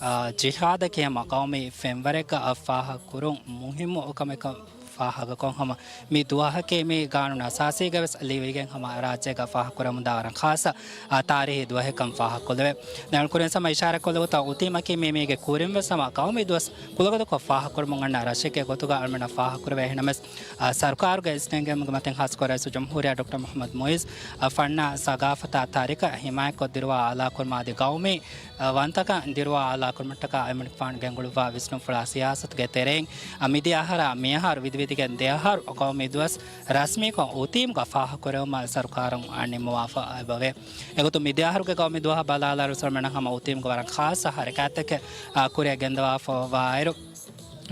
އާ، ޖިހާދަކީ ހަމަ ގައުމީ ފެންވަރެއްގަ ފާހަގަކުރުން މުހިއްމު ކަމެއްކަން ފާހަގަކޮށް ހަމަ މި ދުވަހަކީ މި ގާނޫނު އަސާސީގަ ވެސް ލިޔެވިގެން ހަމަ ރާއްޖޭގަ ފާހަގަކުރަމުންދާ ވަރަށް ޚާއްޞަ، އާ، ތާރީހީ ދުވަހެއްކަން ފާހަގަކޮށްލެވޭ. ދެން ކުރިން ހަމަ އިޝާރާތްކޮށްލެވުތާ އޮތީމަކީ މި މީގެ ކުރިން ވެސް ހަމަ ގައުމީ ދުވަސް ކުލަގަދަކޮށް ފާހަގަކުރުމުން އަންނަ ރަށެއްގެ ގޮތުގަ އަޅުމެންނަށް ފާހަގަކުރެވޭ. އެހެނަމެސް، އާ، ސަރުކާރުގެ އިސްނެންގެވުމުގެ މަތިން ޚާއްޞަކޮށް ރައީސުލްޖުމްހޫރިއްޔާ ޑޮކްޓަރ މުޙައްމަދު މުޢިއްޒު، އާ، ފަންނާ ސަގާފަތާ ތާރިޚަށް ހިމާޔަތްކޮށް ދިރުވާ އާލާކުރުމާ އަދި ގައުމީ، އާ، ވަންތަކަން ދިރުވާ އާލާކުރުމަށްޓަކާ އެމަނިކުފާނު ގެންގުޅުއްވާ ވިސްނުންފުޅާ ސިޔާސަތުގެ ތެރެއިން، އާ، މިދިޔަ އަހަރާ މިއަހަރު ވިދިވެދިގެން ދެ އަހަރު ގައުމީ ދުވަސް ރަސްމީކޮށް އޮތީމްގަ ފާހަގަކުރެވުމަށް ސަރުކާރުން، އާ، ނިންމުވާފަ އެބަވޭ. އެގޮތުން މިދިޔަ އަހަރުގެ ގައުމީ ދުވަހަށް ބަލާލާއިރު އަޅުމެންނަށް ހަމަ އޮތީމްގެ ވަރަށް ޚާއްޞަ ހަރަކާތްތަކެއް، އާ، ކުރިއަށް ގެންދަވާފަވާއިރު،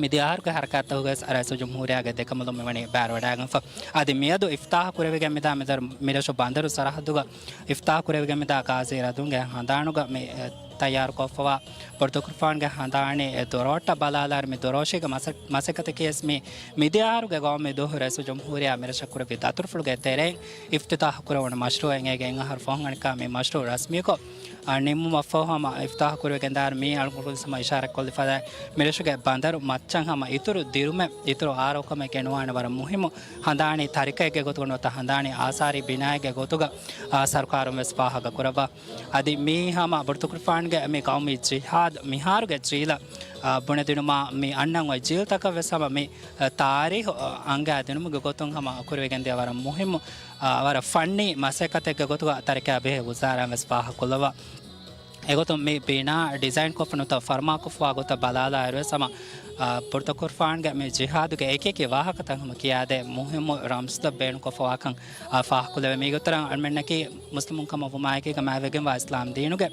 މިދިޔަ އަހަރުގެ ހަރަކާތްތަކުގައި ވެސް ރައީސުލްޖުމްހޫރިއްޔާގެ ދެކަނބަލުން މިވަނީ ބައިވެވަޑައިގެންފަ. އަދި މިއަދު އިފްތާޙު ކުރެވިގެން މިދާ މިދަރު މިރަށު ބަނދަރު ސަރަހައްދުގަ އިފްތާޙު ކުރެވިގެން މިދާ ގާޒީ ރަދުންގެ ހަނދާނުގަ މި، އެ، ތައްޔާރުކޮށްފަވާ ބޮޑުތަކުރުފާނުގެ ހަނދާނީ އެ ދޮރޯއްޓަށް ބަލާލާއިރު މި ދޮރޯށީގެ މަސަ-، މަސައްކަތަކީ ވެސް މި މިދިޔަ އަހަރުގެ ގައުމީ ދުވަހު ރައީސުލްޖުމްހޫރިއްޔާ މިރަށަށް ކުރެއްވި ދަތުރުފުޅުގެ ތެރެއިން އިފްތިތާޙު ކުރެވުނު މަޝްރޫޢެއް އޭގެ އެއް އަހަރު ފަހުން އަނެއްކާ މި މަޝްރޫޢު ރަސްމީކޮށް، އާ، ނިންމުމަށްފަހު ހަމަ އިފްތާޙު ކުރެވިގެންދާއިރު މި އަޅުގަނޑު ހަމަ އިޝާރާތްކޮށްލިފަދަ މިރަށުގެ ބަނދަރު މައްޗަށް ހަމަ އިތުރު ދިރުމެއް، އިތުރު އާރޯކަމެއް ގެނުވާނެ ވަރަށް މުހިއްމު ހަނދާނީ ތަރިކައެއްގެ ގޮތުގަ ނުވަތަ ހަނދާނީ އާސާރީ ބިނާއެއްގެ ގޮތުގަ، އާ، ސަރުކާރުން ވެސް ފާހަގަ ކުރައްވާ. އަދި މީ ހަމަ ބޮޑުތަކުރުފާނުގެ މި ގައުމީ ޖިހާދު މިހާރުގެ ޖީލަށް، އާ، ބުނެދިނުމާ މި އަންނަން އޮތް ޖީލްތަކަށް ވެސް ހަމަ މި، އާ، ތާރީޚު، އާ، އަންގާދިނުމުގެ ގޮތުން ހަމަ ކުރެވިގެންދިޔަ ވަރަށް މުހިއްމު، އާ، ވަރަށް ފަންނީ މަސައްކަތެއްގެ ގޮތުގަ ތަރިކަ ބެހޭ ވުޒާރާ ވެސް ފާހަގަކޮށްލައްވާ. އެގޮތުން މި ބިނާ ޑިޒައިން ކޮށްފަ ނުވަތަ ފަރުމާކޮށްފަވާ ގޮތަށް ބަލާލާއިރު ވެސް ހަމަ، އާ، ބޮޑުތަކުރުފާނުގެ މި ޖިހާދުގެ އެކިއެކި ވާހަކަތައް ހަމަ ކިޔާދޭ މުހިއްމު ރަމްޒުތައް ބޭނުންކޮށްފަވާކަން، އާ، ފާހަގަކޮށްލެވޭ. މީގެ އުތުރަށް އަޅުމެންނަކީ މުސްލިމުން ކަމަށް ވުމާއެކީގަ މާތްވެގެންވާ އިސްލާމް ދީނުގެ،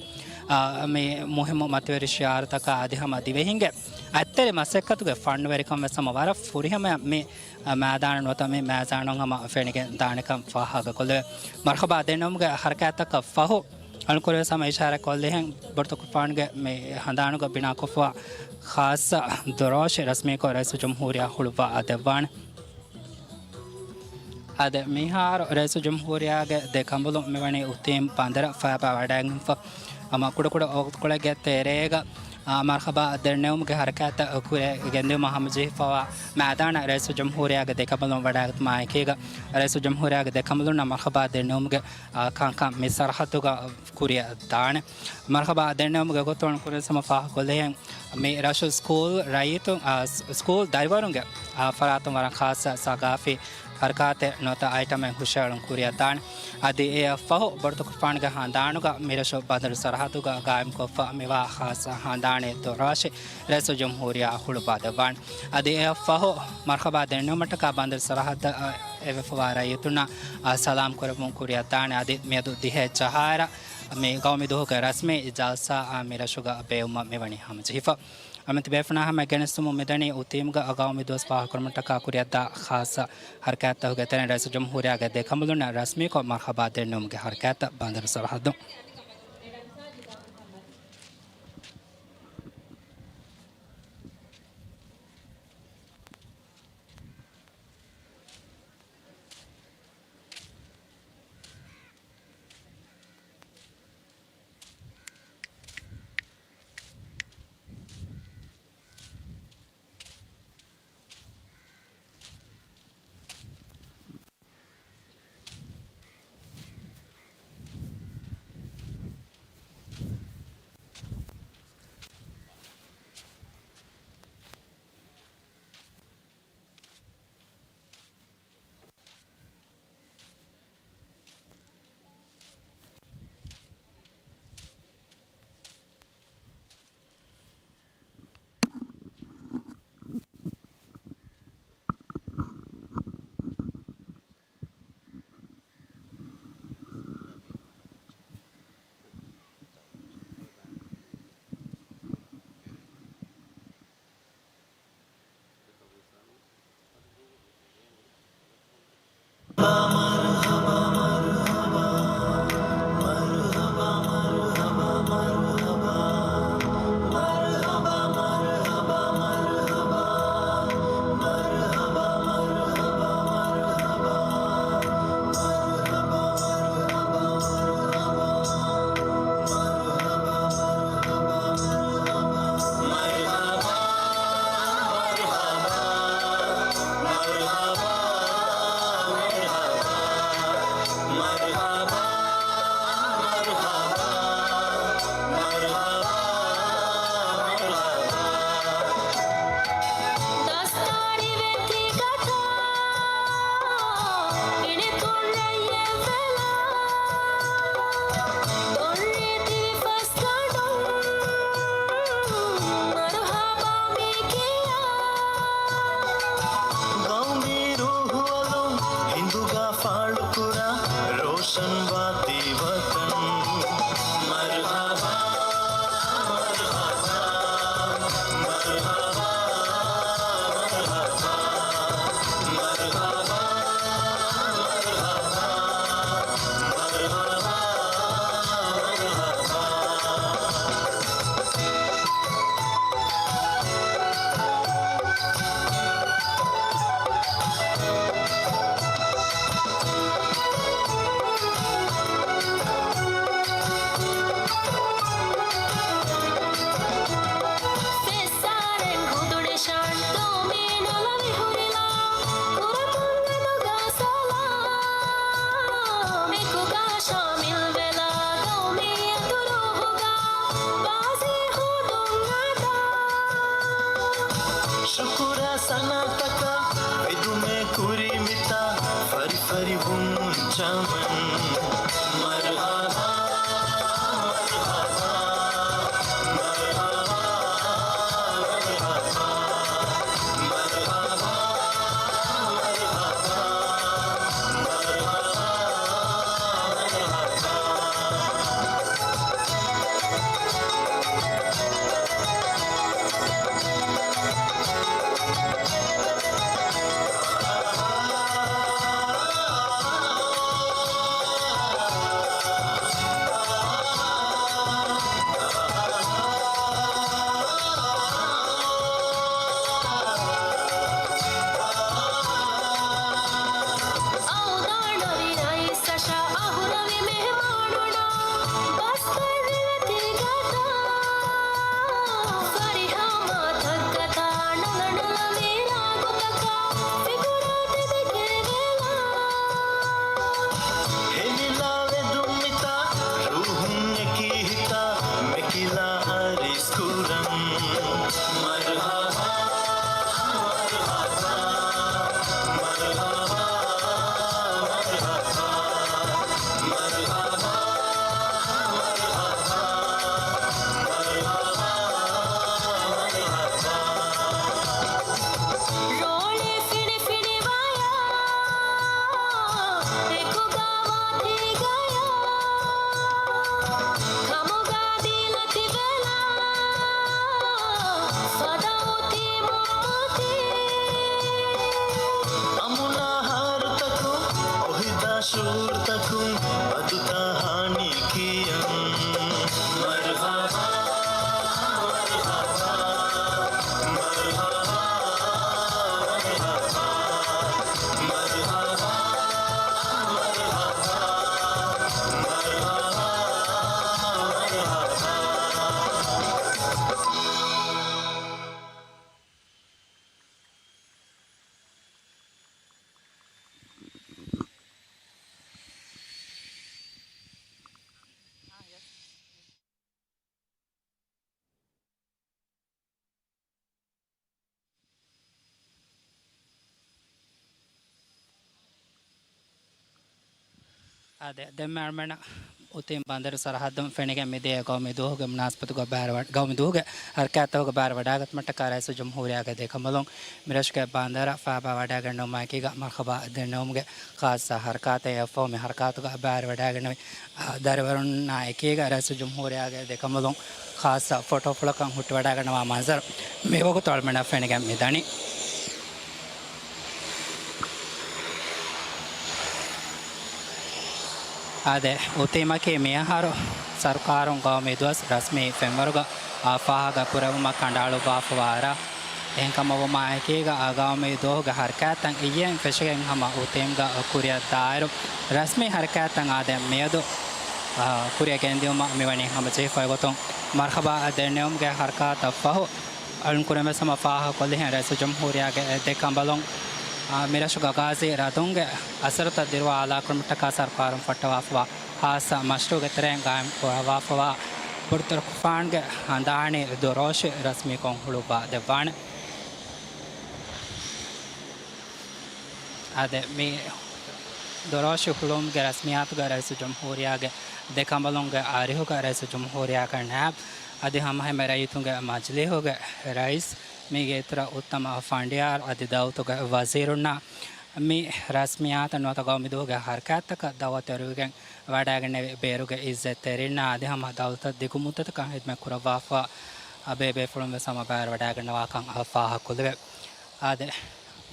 އާ، މި މުހިއްމު މަތިވެރި ޝިޢާރުތަކާ އަދި ހަމަ ދިވެހިންގެ އަތްތެރި މަސައްކަތުގެ ފަންނުވެރިކަން ވެސް ހަމަ ވަރަށް ފުރިހަމަޔަށް މި، އާ، މައިދާނަށް ނުވަތަ މި މައިދާނުން ހަމަ ފެނިގެން ދާނެކަން ފާހަގަކޮށްލެވޭ. މަރްޙަބާ ދެންނެވުމުގެ ހަރަކާތްތަކަށް ފަހު، އަޅުންކުރެވެސް ހަމަ އިޝާރާތް ކޮށްލިހެން ބޮޑުތަކުރުފާނުގެ މި ހަނދާނުގަ ބިނާކޮށްފަ ޚާއްޞަ ދޮރޯށި ރަސްމީކޮށް ރައީސުލްޖުމްހޫރިއްޔާ ހުޅުއްވާ ދެއްވާނެ. އާދެ، މިހާރު ރައީސުލްޖުމްހޫރިއްޔާގެ ދެ ކަނބުލުން މިވަނީ އޮތީމް ބަނދަރަށް ފައިބާ ވަޑައިގެންފަ. ހަމަ ކުޑަކުޑަ ވަގުތުކޮޅެއްގެ ތެރޭގަ، އާ، މަރްޙަބާ ދެންނެވުމުގެ ހަރަކާތްތައް ކުރިއަށް ގެންދިއުމަށް ހަމަޖެހިފަވާ މައިދާނަށް ރައީސުލްޖުމްހޫރިއްޔާގެ ދެ ކަނބުލުން ވަޑައިގަތުމާ އެކީގަ، ރައީސުލްޖުމްހޫރިއްޔާގެ ދެ ކަނބުލުންނަށް މަރްޙަބާ ދެންނެވުމުގެ އާ، ކަންކަން މި ސަރަހައްދުގަ ކުރިއަށް ދާނެ. މަރްޙަބާ ދެންނެވުމުގެ ގޮތުން ކުރިން ހަމަ ފާހަގަކޮށްލިހެން، މި ރަށު ސްކޫލް ރައްޔިތުން، އާ، ސް-، ސްކޫލް ދަރިވަރުންގެ، އާ، ފަރާތުން ވަރަށް ޚާއްޞަ ސަގާފީ ހަރަކާތެއް ނުވަތަ އައިޓަމެއް ހުށައެޅުން ކުރިއަށް ދާނެ. އަދި އެއަށް ފަހު ބޮޑުތަކުރުފާނުގެ ހަނދާނުގަ މިރަށު ބަނދަރު ސަރަހައްދުގަ ގާއިމްކޮށްފަ މިވާ ޚާއްޞަ ހަނދާނީ ދޮރޯށި ރައީސުލްޖުމްހޫރިއްޔާ ހުޅުއްވާ ދެއްވާނެ. އަދި އެއަށް ފަހު މަރްޙަބާ ދެންނެވުމަށްޓަކާ ބަނދަރު ސަރަހައްދަށް އެވެފަވާ ރައްޔިތުންނަށް، އާ، ސަލާމް ކުރެއްވުން ކުރިއަށް ދާނެ. އަދި މިއަދު ދިހަ ޖަހާއިރަށް މި ގައުމީ ދުވަހުގެ ރަސްމީ ޖަލްސާއާ މި ރަށުގަ ބޭއްވުމަށް މިވަނީ ހަމަޖެހިފަ. އަޅުގަނޑު ބޭފުޅުންނާ ހަމަ ގެނެސްދިއުމުން މިދަނީ އޮތީމްގަ ގައުމީ ދުވަސް ފާހަގަކުރުމަށްޓަކާ ކުރިއަށްދާ ޚާއްޞަ ހަރަކާތްތަކުގެ ތެރެއިން ރައީސުލްޖުމްހޫރިއްޔާގެ ދެ ކަނބުލުންނަށް ރަސްމީކޮށް މަރްޙަބާ ދެންނެވުމުގެ ހަރަކާތްތައް ބަނދަރު ސަރަހައްދުން. އައުދާނަވި ރައީސަށާ އަހުރަވި މެހެމާނުންނާ ބަސް ބައްލިވެތި ގަދަ. ފަރިހާ މާތައްގަތާ ނަލަނަލަ މީރާގުތަކާ ފިކުރާ ތިބި ކެވެލާ. ހެނިލާ ވެދުން މިތާ ރޫހުން އެކީ ހިތާ މެކިލާ އަރިސް ކުރަން. މަރުހަބާ، މަރުހަބާ، މަރުހަބާ، މަރުހަބާ، މަރުހަބާ، މަރުހަބާ، މަރުހަބާ، މަރުހަބާ. ރޯޅި ފިނިފިނިވާޔާ، އެކުގަ ވާތީގަޔާ. ކަމުގަ ދީލަތި ވެލާ، ފަދަ އޮތީ މުއްމޮތީ. އަމުނާ ހާރުތަކުން، އޮހިދާ ޝުއޫރުތަކުން، އަދުތާ ހާނީ ކިޔަން. މަރުހަބާ، މަރުހަބާ، މަރުހަބާ، މަރުހަބާ، މަރުހަބާ، މަރުހަބާ، މަރުހަބާ. އާދެ، ދެންމެ އަޅުމެންނަށް އުތީމް ބަނދަރު ސަރަހައްދުން ފެނިގެން މިދިޔަ ގައުމީ ދުވަހުގެ މުނާސަބަތުގަ ބައިވެރިވަ-، ގައުމީ ދުވަހުގެ ހަރަކާތްތަކުގަ ބައިވެރިވަޑައިގަތުމަށްޓަކާ ރައީސުލްޖުމްހޫރިއްޔާގެ ދެކަނބަލުން މިރަށުގެ ބަނދަރަށް ފައިބާވަޑައިގެންނެވުމާއެކީގަ މަރުހަބާ ދެންނެވުމުގެ ޚާއްޞަ ހަރަކާތެއް. އެއަށްފަހު މި ހަރަކާތުގަ ބައިވެރިވަޑައިގެންނެވި، އާ، ދަރިވަރުންނާ އެކީގަ ރައީސުލްޖުމްހޫރިއްޔާގެ ދެކަނބަލުން ޚާއްޞަ ފޮޓޯފުޅަކަށް ހުއްޓިވަޑައިގަންނަވާ މަންޒަރު މިވަގުތު އަޅުމެންނަށް ފެނިގެން މިދަނީ. އާދެ، އުތީމަކީ މިއަހަރު ސަރުކާރުން ގައުމީ ދުވަސް ރަސްމީ ފެންވަރުގަ އާ ފާހަގަ ކުރެވުމަށް ކަނޑައަޅުއްވާފަވާ ރަށް. އެހެންކަމަށްވުމާ އެކީގަ އާ ގައުމީ ދުވަހުގެ ހަރަކާތްތައް އިއްޔެން ފެށިގެން ހަމަ އުތީމްގަ ކުރިއަށް ދާއިރު، ރަސްމީ ހަރަކާތްތައް އާދެ މިއަދު، އާ، ކުރިއަށް ގެންދިއުމަށް މިވަނީ ހަމަޖެހިފައި ގޮތުން މަރުހަބާ ދެންނެވުމުގެ ހަރަކާތަށް ފަހު، އަޅުން ކުރިންވެސް ހަމަ ފާހަގަކޮށްލިހެން ރައީސުލްޖުމްހޫރިއްޔާގެ ދެ ކަނބަލުން، އާ، މިރަށުގަ ގާޒީ ރަދުންގެ އަސަރުތައް ދިރުވާ އަލާކުރުމަށްޓަކާ ސަރުކާރުން ފައްޓަވާފަވާ ހާއްސަ މަޝްރޫޢުގެ ތެރެއިން ގާއިމް ކުރައްވާފަވާ ބުރުދަރު ކުފާންގެ ހަނދާނީ ދޮރޯށި ރަސްމީކޮށް ހުޅުއްވާ ދެއްވާނެ. އާދެ، މި ދޮރޯށި ހުޅުވުމުގެ ރަސްމިއްޔާތުގަ ރައީސުލްޖުމްހޫރިއްޔާގެ ދެ ކަނބަލުންގެ އަރިހުގަ ރައީސުލްޖުމްހޫރިއްޔާގެ ނައިބް އަދި ހަމައެހެންމެ ރައްޔިތުންގެ މަޖިލީހުގެ ރައީސް، މީގެ އިތުރަށް އުއްތަމަ ފަނޑިޔާރު އަދި ދައުލަތުގެ ވަޒީރުންނާ މި ރަސްމިއްޔާތަށް ނުވަތަ ގައުމީ ދުވަހުގެ ހަރަކާތްތަކަށް ދައުވަތު އެރުވިގެން ވަޑައިގެންނެވި ބޭރުގެ އިއްޒަތްތެރިންނާ އަދި ހަމަ ދައުލަތަށް ދިގު މުއްދަތަކަށް ހިދުމަތް ކުރައްވާފަ ބޭބޭފުޅުން ވެސް ހަމަ ބައިވެރިވަޑައިގަންނަވާކަން ފާހަގަކޮށްލެވޭ. އާދެ،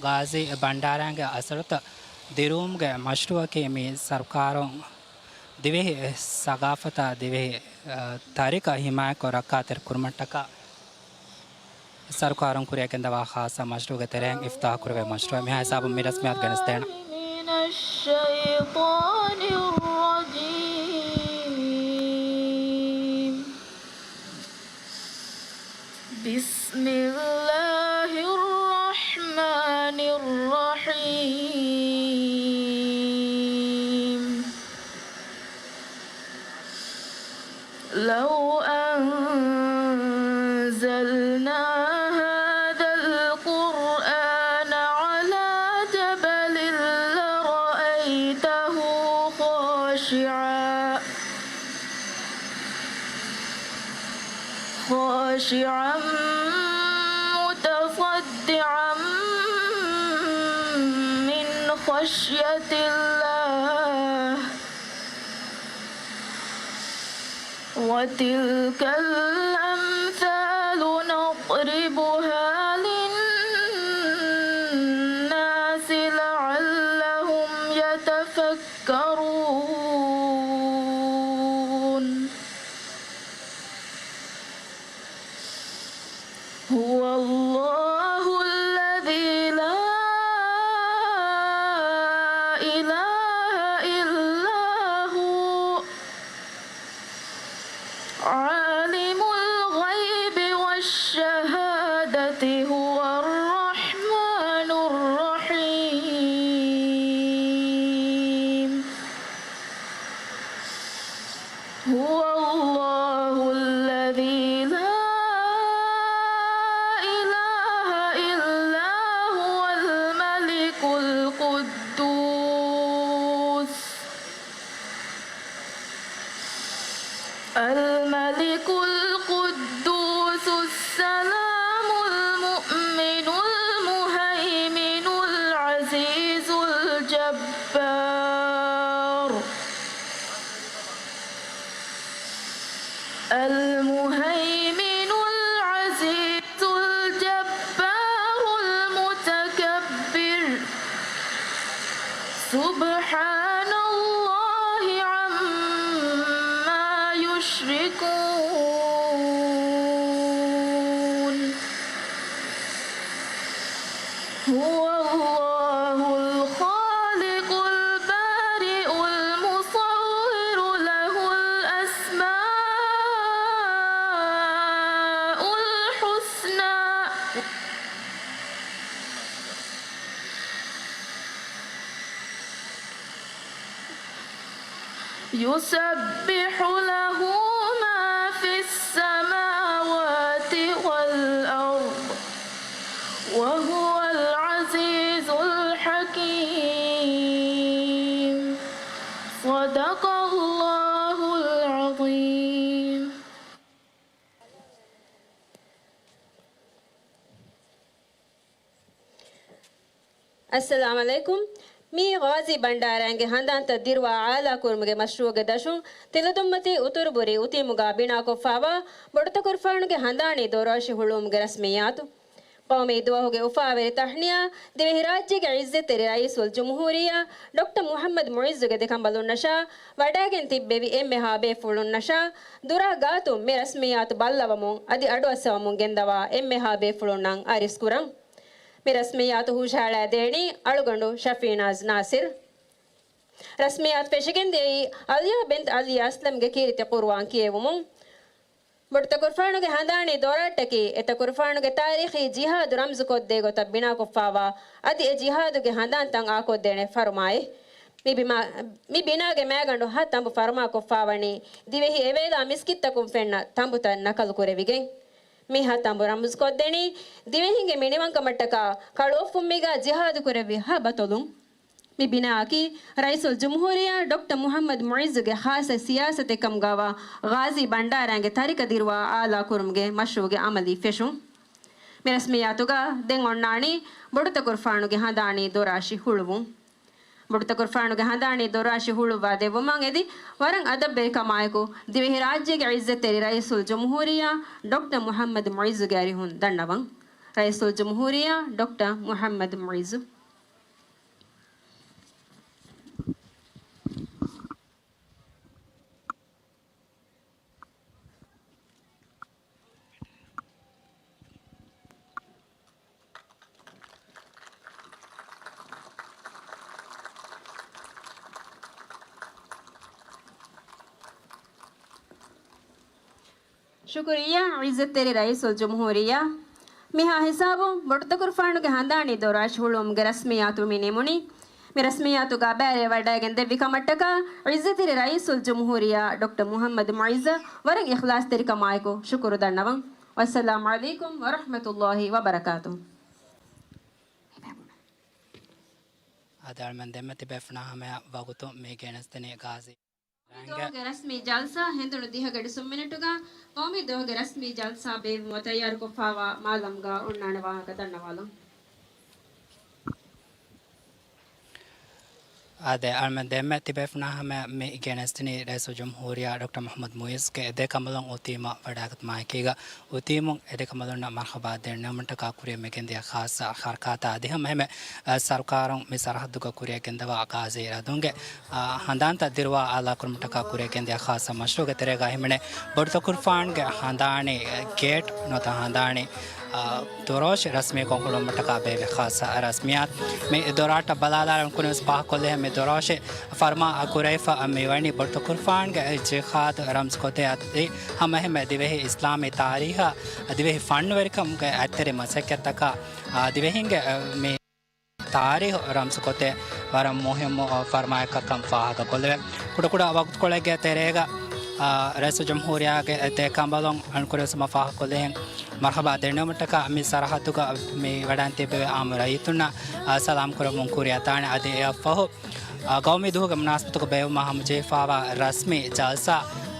ގާޒީ ބަންޑާރައިންގެ އަސަރުތައް ދިރުވުމުގެ މަޝްރޫޢަކީ މި ސަރުކާރުން ދިވެހި ސަގާފަތާ ދިވެހި، އަ، ތާރީޚަށް ހިމާޔަތްކޮށް ރައްކާތެރި ކުރުމަށްޓަކާ ސަރުކާރުން ކުރިއަށް ގެންދަވާ ޚާއްޞަ މަޝްރޫޢުގެ ތެރެއިން އިފްތިތާޙު ކުރެވޭ މަޝްރޫޢެއް. މިހާ ހިސާބުން މި ރަސްމިއްޔާތު ގެނެސްދޭނަން. من الشيطان الرجيم. بسم الله الرحمن الرحيم. لو أنزلنا هذا القرآن على جبل لرأيته خاشعا خاشعا متصدعا من خشية الله. وتلك الأمثال نضربها للناس لعلهم يتفكرون. هو الله الذي لا إله إلا هو عالم الغيب والشهادة هو الرحمن الرحيم. هو الله الذي لا إله إلا هو الملك القدوس الملك القدوس السلام المؤمن المهيمن العزيز الجبار المهيمن العزيز الجبار المتكبر. سبحان الله عما يشركون. هو الله الخالق البارئ المصور له الأسماء الحسنى. يسبح له ما في السماوات والأرض وهو العزيز الحكيم. صدق الله العظيم. އައްސަލާމް ޢަލައިކުމް. މީ ޣާޒީ ބަންޑާރައިންގެ ހަނދާންތައް ދިރުވާ އާލާކުރުމުގެ މަޝްރޫޢުގެ ދަށުން ތިލަދުންމަތީ އުތުރުބުރީ އުތީމުގާ ބިނާކޮށްފާވާ ބޮޑުތަކުރުފާނުގެ ހަނދާނީ ދޮރުއަށި ހުޅުވުމުގެ ރަސްމިއްޔާތު. ޤައުމީ ދުވަހުގެ އުފާވެރި ތަހްނިޔާ ދިވެހިރާއްޖޭގެ ޢިއްޒަތްތެރި ރައީސުލްޖުމްހޫރިއްޔާ ޑޮކްޓަރ މުޙައްމަދު މުޢިއްޒުގެ ދެކަނބަލުންނަށާ ވަޑައިގެން ތިއްބެވި އެންމެހާ ބޭފުޅުންނަށާ ދުރާ ގާތުން މި ރަސްމިއްޔާތު ބައްލަވަމުން އަދި އަޑުއައްސަވަމުން ގެންދަވާ އެންމެހާ ބޭފުޅުންނަށް އަރިސްކުރަން. މި ރަސްމިއްޔާތު ހުށަހަޅައިދޭނީ އަޅުގަނޑު ޝަފީނާޒް ނާސިރް. ރަސްމިއްޔާތު ފެށިގެންދިޔައީ އަލްޔާ ބިންތު އަލީ އަސްލަމްގެ ކީރިތި ޤުރުއާން ކިޔެވުމުން. ބޮޑުތަކުރުފާނުގެ ހަނދާނީ ދޮރާއްޓަކީ އެތަކުރުފާނުގެ ތާރީޚީ ޖިހާދު ރަމްޒުކޮށްދޭ ގޮތަށް ބިނާކޮށްފާވާ އަދި އެ ޖިހާދުގެ ހަނދާންތައް އާކޮށްދޭނެ ފަރުމާއެއް. މި ބިމާ-، މި ބިނާގެ މައިގަނޑު ހަ ތަނބު ފަރުމާކޮށްފާވަނީ ދިވެހި އެވޭލާ މިސްކިތްތަކުން ފެންނަ ތަނބުތައް ނަކަލުކުރެވިގެން. މި ހަ ތަނބު ރަމްޒުކޮށްދެނީ ދިވެހިންގެ މިނިވަންކަމަށްޓަކާ ކަޅުއޮށްފުންމީގާ ޖިހާދުކުރެއްވި ހަ ބަތޮލުން. މި ބިނާއަކީ ރައީސުލްޖުމްހޫރިއްޔާ ޑޮކްޓަރ މުޙައްމަދު މުޢިއްޒުގެ ޚާއްޞަ ސިޔާސަތެއް ކަމުގާވާ ޣާޒީ ބަންޑާރައިންގެ ތަރިކަ ދިރުވާ އާލާކުރުމުގެ މަޝްރޫޢުގެ ޢަމަލީ ފެށުން. މި ރަސްމިއްޔާތުގަ ދެން އޮންނާނީ ބޮޑުތަކުރުފާނުގެ ހަނދާނީ ދޮރާށި ހުޅުވުން. ބޮޑުތަކުރުފާނުގެ ހަނދާނީ ދޮރާށި ހުޅުއްވާ ދެއްވުމަށް އެދި ވަރަށް އަދަބްވެރިކަމާއެކު ދިވެހިރާއްޖޭގެ ޢިއްޒަތްތެރި ރައީސުލްޖުމްހޫރިއްޔާ ޑޮކްޓަރ މުޙައްމަދު މުޢިއްޒުގެ އަރިހުން ދަންނަވަން. ރައީސުލްޖުމްހޫރިއްޔާ ޑޮކްޓަރ މުޙައްމަދު މުޢިއްޒު. ޝުކުރިއްޔާ ޢިއްޒަތްތެރި ރައީސުލްޖުމްހޫރިއްޔާ. މިހާ ހިސާބުން ބޮޑުތަކުރުފާނުގެ ހަނދާނީ ދޮރާށި ހުޅުވުމުގެ ރަސްމިއްޔާތު މި ނިމުނީ. މި ރަސްމިއްޔާތުގާ ބައިވެރިވެވަޑައިގެން ދެއްވި ކަމަށްޓަކާ ޢިއްޒަތްތެރި ރައީސުލްޖުމްހޫރިއްޔާ ޑޮކްޓަރ މުޙައްމަދު މުޢިއްޒަށް ވަރަށް އިޚްލާޞްތެރިކަމާއެކު ޝުކުރު ދަންނަވަން. ވައްސަލާމް ޢަލައިކުމް ވަރަޙްމަތުﷲި ވަބަރަކާތުހު. އާދެ އަޅުމެން ދެންމެ ތިބޭފުޅުންނާ ހަމަޔަށް ވަގުތު މި ގެނެސްދެނީ ޣާޒީ. ދުވަހުގެ ރަސްމީ ޖަލްސާ ހެނދުނު ދިހަ ގަޑި ސުން މިނެޓުގަ ގައުމީ ދުވަހުގެ ރަސްމީ ޖަލްސާ ބޭއްވުމަށް ތައްޔާރުކޮށްފައިވާ މާލަމްގަ އޮންނާނެ ވާހަކަ ދަންނަވާލަން. އާދެ، އަޅުމެން ދެންމެ ތިބޭފުނާ ހަމަ މި ގެނެސްދިނީ ރައީސުލްޖުމްހޫރިއްޔާ ޑޮކްޓަރ މުޙައްމަދު މުޢިއްޒުގެ ދެ ކަނބަލުން އުތީމަށް ވަޑައިގަތުމާ އެކީގަ، އުތީމުން އެ ދެ ކަނބަލުންނަށް މަރްޙަބާ ދެންނެވުމަށްޓަކާ ކުރިއަށް މިގެންދިޔަ ޚާއްޞަ ޙަރަކާތާ އަދި ހަމަ އެހެމެ، އަ، ސަރުކާރުން މި ސަރަޙައްދުގަ ކުރިއަށް ގެންދަވާ ޣާޒީ ރަދުންގެ، އާ، ހަނދާންތައް ދިރުވާ އާލާކުރުމަށްޓަކާ ކުރިއަށް ގެންދިޔަ ޚާއްޞަ މަޝްރޫޢުގެ ތެރޭގަ ހިމެނޭ ބޮޑުތަކުރުފާންގެ ހަނދާނީ ގޭޓް ނުވަތަ ހަނދާނީ، އާ، ދޮރޯށި ރަސްމީކޮށް ހުޅުވުމަށްޓަކާ ބޭއްވި ޚާއްޞަ ރަސްމިއްޔާތު. މި ދޮރާޓަށް ބަލާލާއިރު ކުރިންވެސް ފާހަގަކޮށްލި ހަމަ މި ދޮރޯށި ފަރުމާ ކުރެވިފަ މިވަނީ ބޮޑުތަކުރުފާންގެ ޖިހާދު ރަމްޒުކޮށްދޭ އަދި ހަމަ އެހެމެ ދިވެހި އިސްލާމީ ތާރީހަ، ދިވެހި ފަންނުވެރިކަމުގެ އަތްތެރި މަސައްކަތްތަކާ، އާ، ދިވެހިންގެ، އަ، މި ތާރީހު ރަމްޒުކޮށްދޭ ވަރަށް މުހިއްމު، އަ، ފަރުމާއެއްކަން ފާހަގަކޮށްލެވޭ. ކުޑަކުޑަ ވަގުތުކޮޅެއްގެ ތެރޭގަ، އާ، ރައީސުލްޖުމްހޫރިއްޔާގެ ދެ ކަނބަލުން އަންކުރެވިސް ހަމަ ފާހަގަކޮށްލިހެން މަރްޙަބާ ދެންނެވުމަށްޓަކާ މި ސަރަޙައްދުގަ މި ވަޑައިން ތިއްބެވި އާއްމު ރައްޔިތުންނަށް، އާ، ސަލާމް ކުރަމުން ކުރިއަށްދާނެ. އަދި އެއަށްފަހު، އާ، ގައުމީ ދުވަހުގެ މުނާސަބަތުގަ ބޭއްވުމާ ހަމަޖެހިފައިވާ ރަސްމީ ޖަލްސާ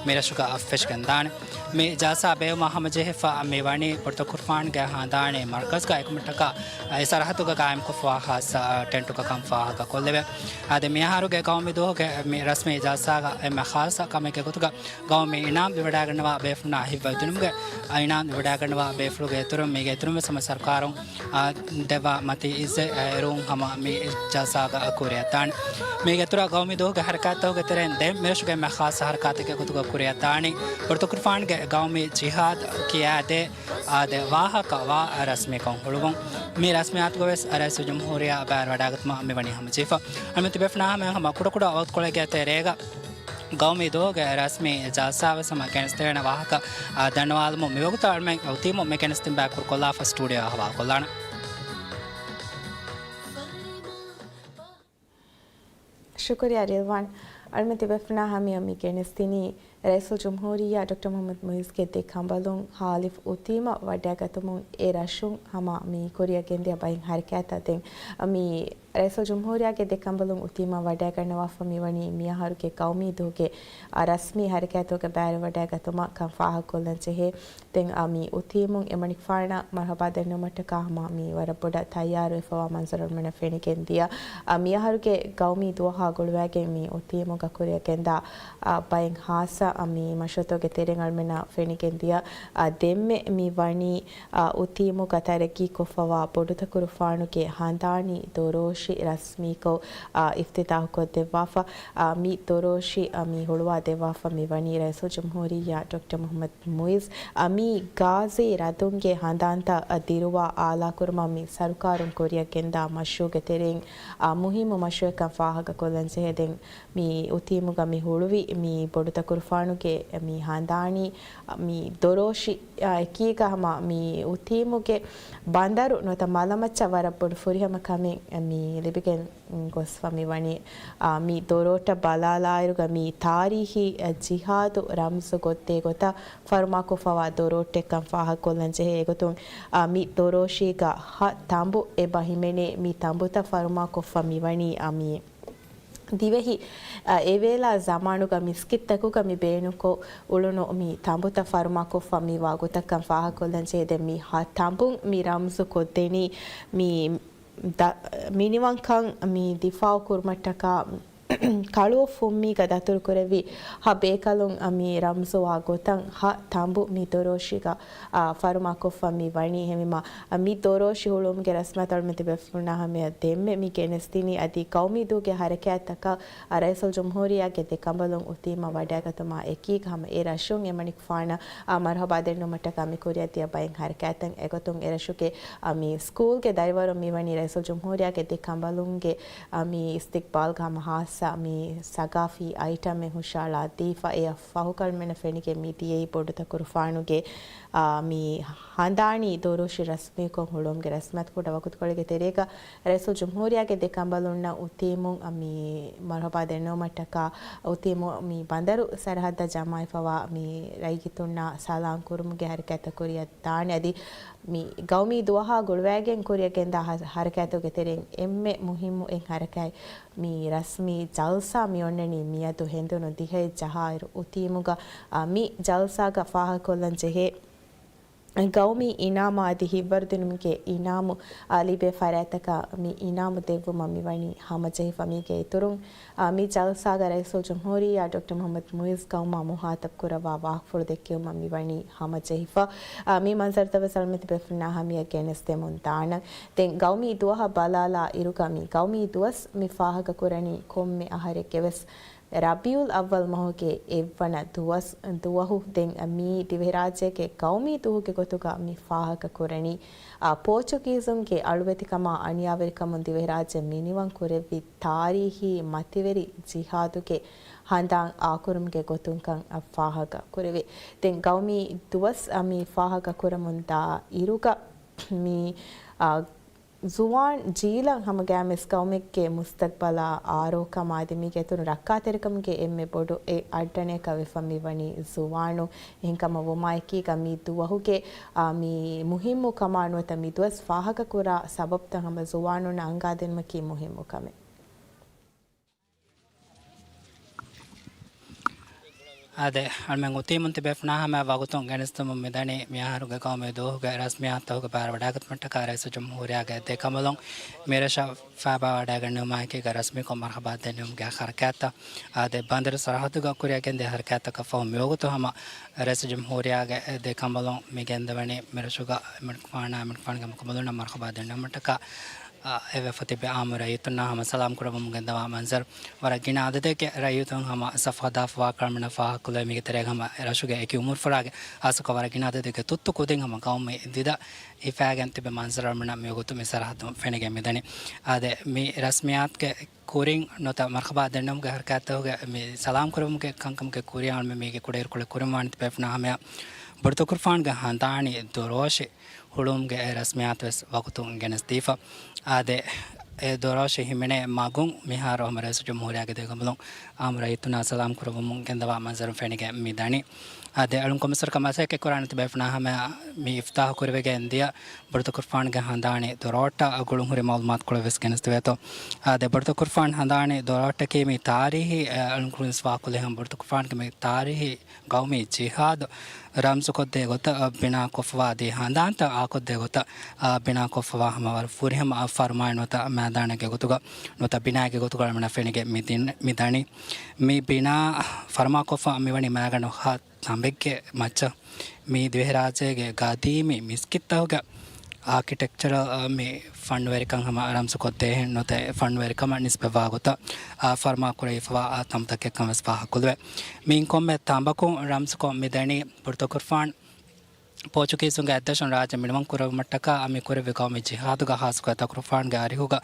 މިރަށުގަ ފެށިގެންދާނެ. މި ޖަލްސާ ބޭއްވުމާ ހަމަޖެހިފަ މި ވަނީ ބޮޑުތަކުރުފާނުގެ ހަނދާނީ މަރްކަޒުގަ އެކަމަށްޓަކާ އެ ސަރަޙައްދުގަ ގާއިމްކޮށްފައިވާ ޚާއްޞަ، އާ، ޓެންޓުގަ ކަން ފާހަގަކޮށްލެވޭ. އާދެ، މިއަހަރުގެ ގައުމީ ދުވަހުގެ މި ރަސްމީ ޖަލްސާގަ އެންމެ ޚާއްޞަ ކަމެއްގެ ގޮތުގަ ގައުމީ އިނާމް ލިބިވަޑައިގަންނަވާ ބޭފުޅުންނާ ހިތްވަރުދިނުމުގެ، އާ، އިނާމް ލިބިވަޑައިގަންނަވާ ބޭފުޅުގެ އިތުރުން މީގެ އިތުރުން ވެސް ހަމަ ސަރުކާރުން، އާ، ދެއްވާ މަތީ އިއްޒަތް، އާ، އެރުން ހަމަ މި ޖަލްސާގަ ކުރިއަށްދާނެ. މީގެ އިތުރަށް ގައުމީ ދުވަހުގެ ހަރަކާތްތަކުގެ ތެރެއިން ދެން މިރަށުގެ އެންމެ ޚާއްޞަ ހަރަކާތެއްގެ ގޮތުގަ ކުރިއަށްދާނީ ބޮޑުތަކުރުފާނުގެ ގައުމީ ޖިހާދު ކިޔާދޭ، އާދެ، ވާހަކަ ވާ ރަސްމީކޮށް ހުޅުވުން. މި ރަސްމިއްޔާތުގަ ވެސް ރައީސުލްޖުމްހޫރިއްޔާ ބައިވެރިވަޑައިގަތުމަށް މިވަނީ ހަމަޖެހިފަ. އަޅުމެން ތިބޭފުނާ ހަމަ ކުޑަކުޑަ ވަގުތުކޮޅެއްގެ ތެރޭގަ ގައުމީ ދުވަހުގެ ރަސްމީ ޖަލްސާ ވެސް ހަމަ ގެނެސްދެވޭނެ ވާހަކަ، އާ، ދަންނަވާލަމުން މިވަގުތަށް އަޅުމެން އުތީމު މި ގެނެސްދިން ބައި ކުރުކޮށްލާފަ ސްޓޫޑިއޯއަށް ހަވާލުކޮށްލާނަން. ޝުކުރިއްޔާ ރިލްވާން. އަޅުމެން ތިބޭފުނާ ހަމަޔަށް މި ގެނެސްދިނީ ރައީސުލްޖުމްހޫރިއްޔާ ޑޮކްޓަރ މުޙައްމަދު މުޢިއްޒުގެ ދެ ކަނބަލުން ހާލިފް އުތީމަށް ވަޑައިގަތުމުން އެ ރަށުން ހަމަ މި ކުރިއަށް ގެންދިޔަ ބައެއް ހަރަކާތްތައް ދެން މި ރައީސުލްޖުމްހޫރިއްޔާގެ ދެ ކަނބަލުން އުތީމަށް ވަޑައިގަންނަވާފަ މިވަނީ މިއަހަރުގެ ގައުމީ ދުވަހުގެ، އާ، ރަސްމީ ހަރަކާތުގަ ބައިވެރިވަޑައިގަތުމަށް ކަން ފާހަގަކޮށްލަން ޖެހޭ. ދެން، އާ، މި އުތީމުން އެމަނިކުފާނަށް މަރްޙަބާ ދެންނެވުމަށްޓަކާ ހަމަ މި ވަރަށް ބޮޑަށް ތައްޔާރުވެފަވާ މަންޒަރު އަޅުމެންނަށް ފެނިގެންދިޔަ. އާ، މިއަހަރުގެ ގައުމީ ދުވަހާ ގުޅުވައިގެން މި އުތީމުގަ ކުރިއަށް ގެންދާ، އާ، ބައެއް ހާއްސަ، އާ، މި މަޝްރޫޢުތަކުގެ ތެރެއިން އަޅުމެންނަށް ފެނިގެންދިޔަ. އާ، ދެންމެ މި ވަނީ، އާ، އުތީމުގަ ތަރައްގީކޮށްފަވާ ބޮޑުތަކުރުފާނުގެ ހަނދާނީ ދޮރޯށި ރަސްމީކޮށް، އާ، އިފްތިތާޙުކޮށްދެއްވާފަ. އާ، މި ދޮރޯށި، އާ، މި ހުޅުވާ ދެއްވާފަ މި ވަނީ ރައީސުލްޖުމްހޫރިއްޔާ ޑޮކްޓަރ މުޙައްމަދު މުޢިއްޒު، އަ، މި ޣާޒީ ރަދުންގެ ހަނދާންތައް، އަ، ދިރުވާ އާލާކުރުމަށް މި ސަރުކާރުން ކުރިއަށް ގެންދާ މަޝްރޫޢުގެ ތެރެއިން، އަ، މުހިއްމު މަޝްރޫޢެއްކަން ފާހަގަކޮށްލަން ޖެހޭ. ދެން މި އުތީމުގަ މި ހުޅުވި މި ބޮޑުތަކުރުފާނުގެ މި ހަނދާނީ، އަ، މި ދޮރޯށި، އަ، އެކީގަ ހަމަ މި އުތީމުގެ ބަނދަރު ނުވަތަ މަލަމައްޗަށް ވަރަށް ބޮޑު ފުރިހަމަ ކަމެއް މި ލިބިގެން ގޮސްފަ މިވަނީ. އާ، މި ދޮރޯޓަށް ބަލާލާއިރުގަ މި ތާރީހީ، އަ، ޖިހާދު ރަމްޒު ކޮށްދޭ ގޮތަށް ފަރުމާކޮށްފަވާ ދޮރޯއްޓެއްކަން ފާހަގަކޮށްލަން ޖެހޭ. އެގޮތުން، އާ، މި ދޮރޯށީގަ ހަ ތަނބު އެބަ ހިމެނޭ. މި ތަނބުތައް ފަރުމާކޮށްފަ މިވަނީ، އާ، މި ދިވެހި، އަ، އެވޭލާ ޒަމާނުގަ މިސްކިތްތަކުގަ މި ބޭނުންކޮށް އުޅުނު މި ތަނބުތައް ފަރުމާކޮށްފަ މި ވާ ގޮތަށްކަން ފާހަގަކޮށްލަން ޖެހޭ. ދެން މި ހަ ތަނބުން މި ރަމްޒު ކޮށްދެނީ މި ދަ-، މިނިވަންކަން މި ދިފާއު ކުރުމަށްޓަކާ ކަޅުއޮށް ފުންމީގަ ދަތުރުކުރެއްވި ހަ ބޭކަލުން މި ރަމްޒުވާ ގޮތަށް ހަ ތަނބު މި ދޮރޯށީގަ، އާ، ފަރުމާކޮށްފަ މި ވަނީ. އެހެންވީމާ، މި ދޮރޯށި ހުޅުވުމުގެ ރަސްމަތް އަޅުމެން ތިބޭފުޅުންނާ ހަމަޔަށް ދެންމެ މި ގެނެސްދިނީ އަދި ގައުމީ ދުވަހުގެ ހަރަކާތްތަކަށް، އާ، ރައީސުލްޖުމްހޫރިއްޔާގެ ދެ ކަނބަލުން އުތީމަށް ވަޑައިގަތުމާ އެކީގަ ހަމަ އެ ރަށުން އެމަނިކުފާނަށް، އާ، މަރުޙަބާ ދެންނެވުމަށްޓަކާ މި ކުރިއަށްދިޔަ ބައެއް ހަރަކާތްތައް. އެގޮތުން އެރަށުގެ، އާ، މި ސްކޫލްގެ ދަރިވަރުން މިވަނީ ރައީސުލްޖުމްހޫރިއްޔާގެ ދެ ކަނބަލުންގެ، އާ، މި އިސްތިޤްބާލްގަ ހަމަ ހާއްސަ މި ސަގާފީ އައިޓަމެއް ހުށައަޅާ ދީފަ. އެއަށް ފަހު އަޅުމެންނަށް ފެނިގެން މި ދިޔައީ ބޮޑުތަކުރުފާނުގެ، އާ، މި ހަނދާނީ ދޮރޯށި ރަސްމީކޮށް ހުޅުވުމުގެ ރަސްމަތް. ކުޑަ ވަގުތުކޮޅެއްގެ ތެރޭގަ ރައީސުލްޖުމްހޫރިއްޔާގެ ދެ ކަނބަލުންނަށް އުތީމުން މި މަރުޙަބާ ދެންނެވުމަށްޓަކާ އުތީމު މި ބަނދަރު ސަރަހައްދަށް ޖަމާވެފަވާ މި ރައްޔިތުންނާ ސަލާން ކުރުމުގެ ހަރަކާތްތައް ކުރިއަށް ދާނެ. އަދި މި ގައުމީ ދުވަހާ ގުޅުވައިގެން ކުރިއަށް ގެންދާ ހަ-، ހަރަކާތުގެ ތެރެއިން އެންމެ މުހިއްމު އެއް ހަރަކާތް މި ރަސްމީ ޖަލްސާ މި އޮންނަނީ މިއަދު ހެނދުނު ދިހައެއް ޖަހާއިރު އުތީމުގަ، އާ، މި ޖަލްސާގަ ފާހަގަކޮށްލަން ޖެހޭ ގައުމީ އިނާމާ އަދި ހިތްވަރުދިނުމުގެ އިނާމު، އާ، ލިބޭ ފަރާތްތަކަށް މި އިނާމު ދެއްވުމަށް މިވަނީ ހަމަޖެހިފަ. މީގެ އިތުރުން، އާ، މި ޖަލްސާގަ ރައީސުލްޖުމްހޫރިއްޔާ ޑޮކްޓަރ މުޙައްމަދު މުޢިއްޒު ގައުމާ މުޚާޠަބު ކުރައްވާ ވާހަކަފުޅު ދެއްކެވުމަށް މިވަނީ ހަމަޖެހިފަ. އާ، މި މަންޒަރުތައްވެސް އަޅުމެން ތިބޭފުޅުންނާ ހަމައަށް ގެނެސްދެމުން ދާނަން. ދެން ގައުމީ ދުވަހަށް ބަލާލާ އިރުގަ މި ގައުމީ ދުވަސް މި ފާހަގަކުރަނީ ކޮންމެ އަހަރެއްގެވެސް ރަބީޢުލް އައްވަލް މަހުގެ އެއްވަނަ ދުވަސް، ދުވަހު. ދެން މީ ދިވެހިރާއްޖޭގެ ގައުމީ ދުވަހުގެ ގޮތުގަ މި ފާހަގަކުރަނީ، އާ، ޕޯޗުގީޒުންގެ އަޅުވެތިކަމާ އަނިޔާވެރިކަމުން ދިވެހިރާއްޖެ މިނިވަން ކުރެއްވި ތާރީހީ މަތިވެރި ޖިހާދުގެ ހަނދާން އާކުރުމުގެ ގޮތުންކަން ފާހަގަ ކުރެވޭ. ދެން ގައުމީ ދުވަސް މި ފާހަގަ ކުރަމުން ދާ އިރުގަ މި، އާ، ޒުވާން ޖީލަށް ހަމަގައިމުވެސް ގައުމެއްގެ މުސްތަގްބަލާ އާރޯކަމާ އަދި މީގެ އިތުރުން ރައްކާތެރިކަމުގެ އެންމެ ބޮޑު އެއް އައްޑަނައަކަށް ވެފަ މިވަނީ ޒުވާނު. އެހެންކަމަށް ވުމާއެކީގަ މި ދުވަހުގެ، އާ، މި މުހިއްމު ކަމާ ނުވަތަ މި ދުވަސް ފާހަގަކުރާ ސަބަބުތައް ހަމަ ޒުވާނުންނަށް އަންގާދިނުމަކީ މުހިއްމު ކަމެއް. އާދެ، އަޅުމެން އުތީމުން ތިބޭފުނާ ހަމަ ވަގުތުން ގެނެސްދެމުން މިދަނީ މިއަހަރުގެ ގައުމީ ދުވަހުގެ ރަސްމިއްޔާތުތަކުގެ ބައިވެރިވަޑައިގަތުމަށްޓަކާ ރައީސުލްޖުމްހޫރިއްޔާގެ ދެކަނބަލުން މިރަށަށް ފައިބާވަޑައިގެންނެވުމާއެކީގަ ރަސްމީކޮށް މަރުޙަބާ ދެންނެވުމުގެ ހަރަކާތްތައް. އާދެ، ބަނދަރު ސަރަހައްދުގަ ކުރިއަށް ގެންދިޔަ ހަރަކާތްތަކަށް ފަހު މިވަގުތު ހަމަ ރައީސުލްޖުމްހޫރިއްޔާގެ ދެކަނބަލުން މި ގެންދަވަނީ މިރަށުގަ އެމަނިކުފާނާ، އެމަނިކުފާނުގެ މަކުމަލުންނަށް މަރުޙަބާ ދެންނެވުމަށްޓަކާ، އާ، އެވެފަ ތިބި އާއްމު ރައްޔިތުންނާ ހަމަ ސަލާމް ކުރައްވަމުން ގެންދަވާ މަންޒަރު. ވަރަށް ގިނަ އަދަދެއްގެ ރައްޔިތުން ހަމަ ސަފު ހަދާފަވާ ކަން އަޅުމެންނަށް ފާހަގަކޮށްލެވޭ. މީގެ ތެރޭގަ ހަމަ ރަށުގެ އެކި އުމުރުފުރާގެ ހާއްސަކޮށް ވަރަށް ގިނަ އަދަދެއްގެ ތުއްތު ކުދިން ހަމަ ގައުމީ ދިދަ ހިފާގެން ތިބި މަންޒަރު އަޅުމެންނަށް މިވަގުތު މި ސަރަހައްދުން ފެނިގެން މިދަނީ. އާދެ، މި ރަސްމިއްޔާތުގެ ކުރިން ނުވަތަ މަރުޙަބާ ދެންނެވުމުގެ ހަރަކާތްތަކުގެ މި ސަލާމް ކުރެވުމުގެ ކަންކަމުގެ ކުރިއަށް އަޅުމެން މީގެ ކުޑައިރުކޮޅެއް ކުރިން ވާނީ ތިބޭފުނާ ހަމަޔަށް ބޮޑުތަކުރުފާނުގެ ހަނދާނީ ދޮރޯށި ހުޅުވުމުގެ އެ ރަސްމިއްޔާތު ވެސް ވަގުތުން ގެނެސްދީފަ. އާދެ، އެ ދޮރޯށި ހިމެނޭ މަގުން މިހާރު ހަމަ ރައީސުލްޖުމްހޫރިއްޔާގެ ދެކަނބަލުން އާއްމު ރައްޔިތުންނާ ސަލާމް ކުރައްވަމުން ގެންދަވާ މަންޒަރު ފެނިގެން މި ދަނީ. އާދެ، އަޅުން ކޮންމެސްވަރަކަށް މަސައްކަތް ކުރާނެ ތިބޭފުނާ ހަމަ މި އިފްތާޙު ކުރެވިގެން ދިޔަ ބޮޑުތަކުރުފާނުގެ ހަނދާނީ ދޮރޯއްޓަށް ގުޅުންހުރި މަޢުލޫމާތުކޮޅެއް ވެސް ގެނެސްދެވޭތޯ. އާދެ، ބޮޑުތަކުރުފާނު ހަނދާނީ ދޮރޯއްޓަކީ މި ތާރީހީ، އަޅުން ކުރިން ވާހަކަ ކުރެއްވި ހަމަ ބޮޑުތަކުރުފާނުގެ މި ތާރީހީ ގައުމީ ޖިހާދު ރަމްޒުކޮށްދޭ ގޮތަށް ބިނާކޮށްފަވާ އަދި ހަނދާންތައް އާކޮށްދޭ ގޮތަށް ބިނާކޮށްފަވާ ހަމަ ވަރަށް ފުރިހަމަ ފަރުމާއެއް ނުވަތަ މައިދާނެއްގެ ގޮތުގަ ނުވަތަ ބިނާއެއްގެ ގޮތުގަ އަޅުމެންނަށް ފެނިގެން މި ދިން-، މި ދަނީ. މި ބިނާ ފަރުމާކޮށްފަ މިވަނީ މައިގަނޑު ހަ ތަނބެއްގެ މައްޗަށް. މީ ދިވެހިރާއްޖޭގެ ގަދީމީ މިސްކިތްތަކުގެ އާކިޓެކްޗަރ، މި ފަންވެރިކަން ހަމަ ރަމްޒުކޮށްދޭހެން ނުވަތަ ފަންވެރިކަމަށް ނިސްބަތްވާ ގޮތަށް ފަރުމާ ކުރެވިފަވާ ތަނބުތަކެއްކަން ވެސް ފާހަގަކޮށްލެވޭ. މިއިން ކޮންމެ ތަނބަކުން ރަމްޒުކޮށް މިދަނީ ބޮޑުތަކުރުފާނު ޕޯޗުގީޒުންގެ އަތްދަށުން ރާއްޖެ މިނިވަން ކުރެއްވުމަށްޓަކާ މި ކުރެއްވި ގައުމީ ޖިހާދުގަ ހާއްސަކޮށް ތަކުރުފާނުގެ އަރިހުގަ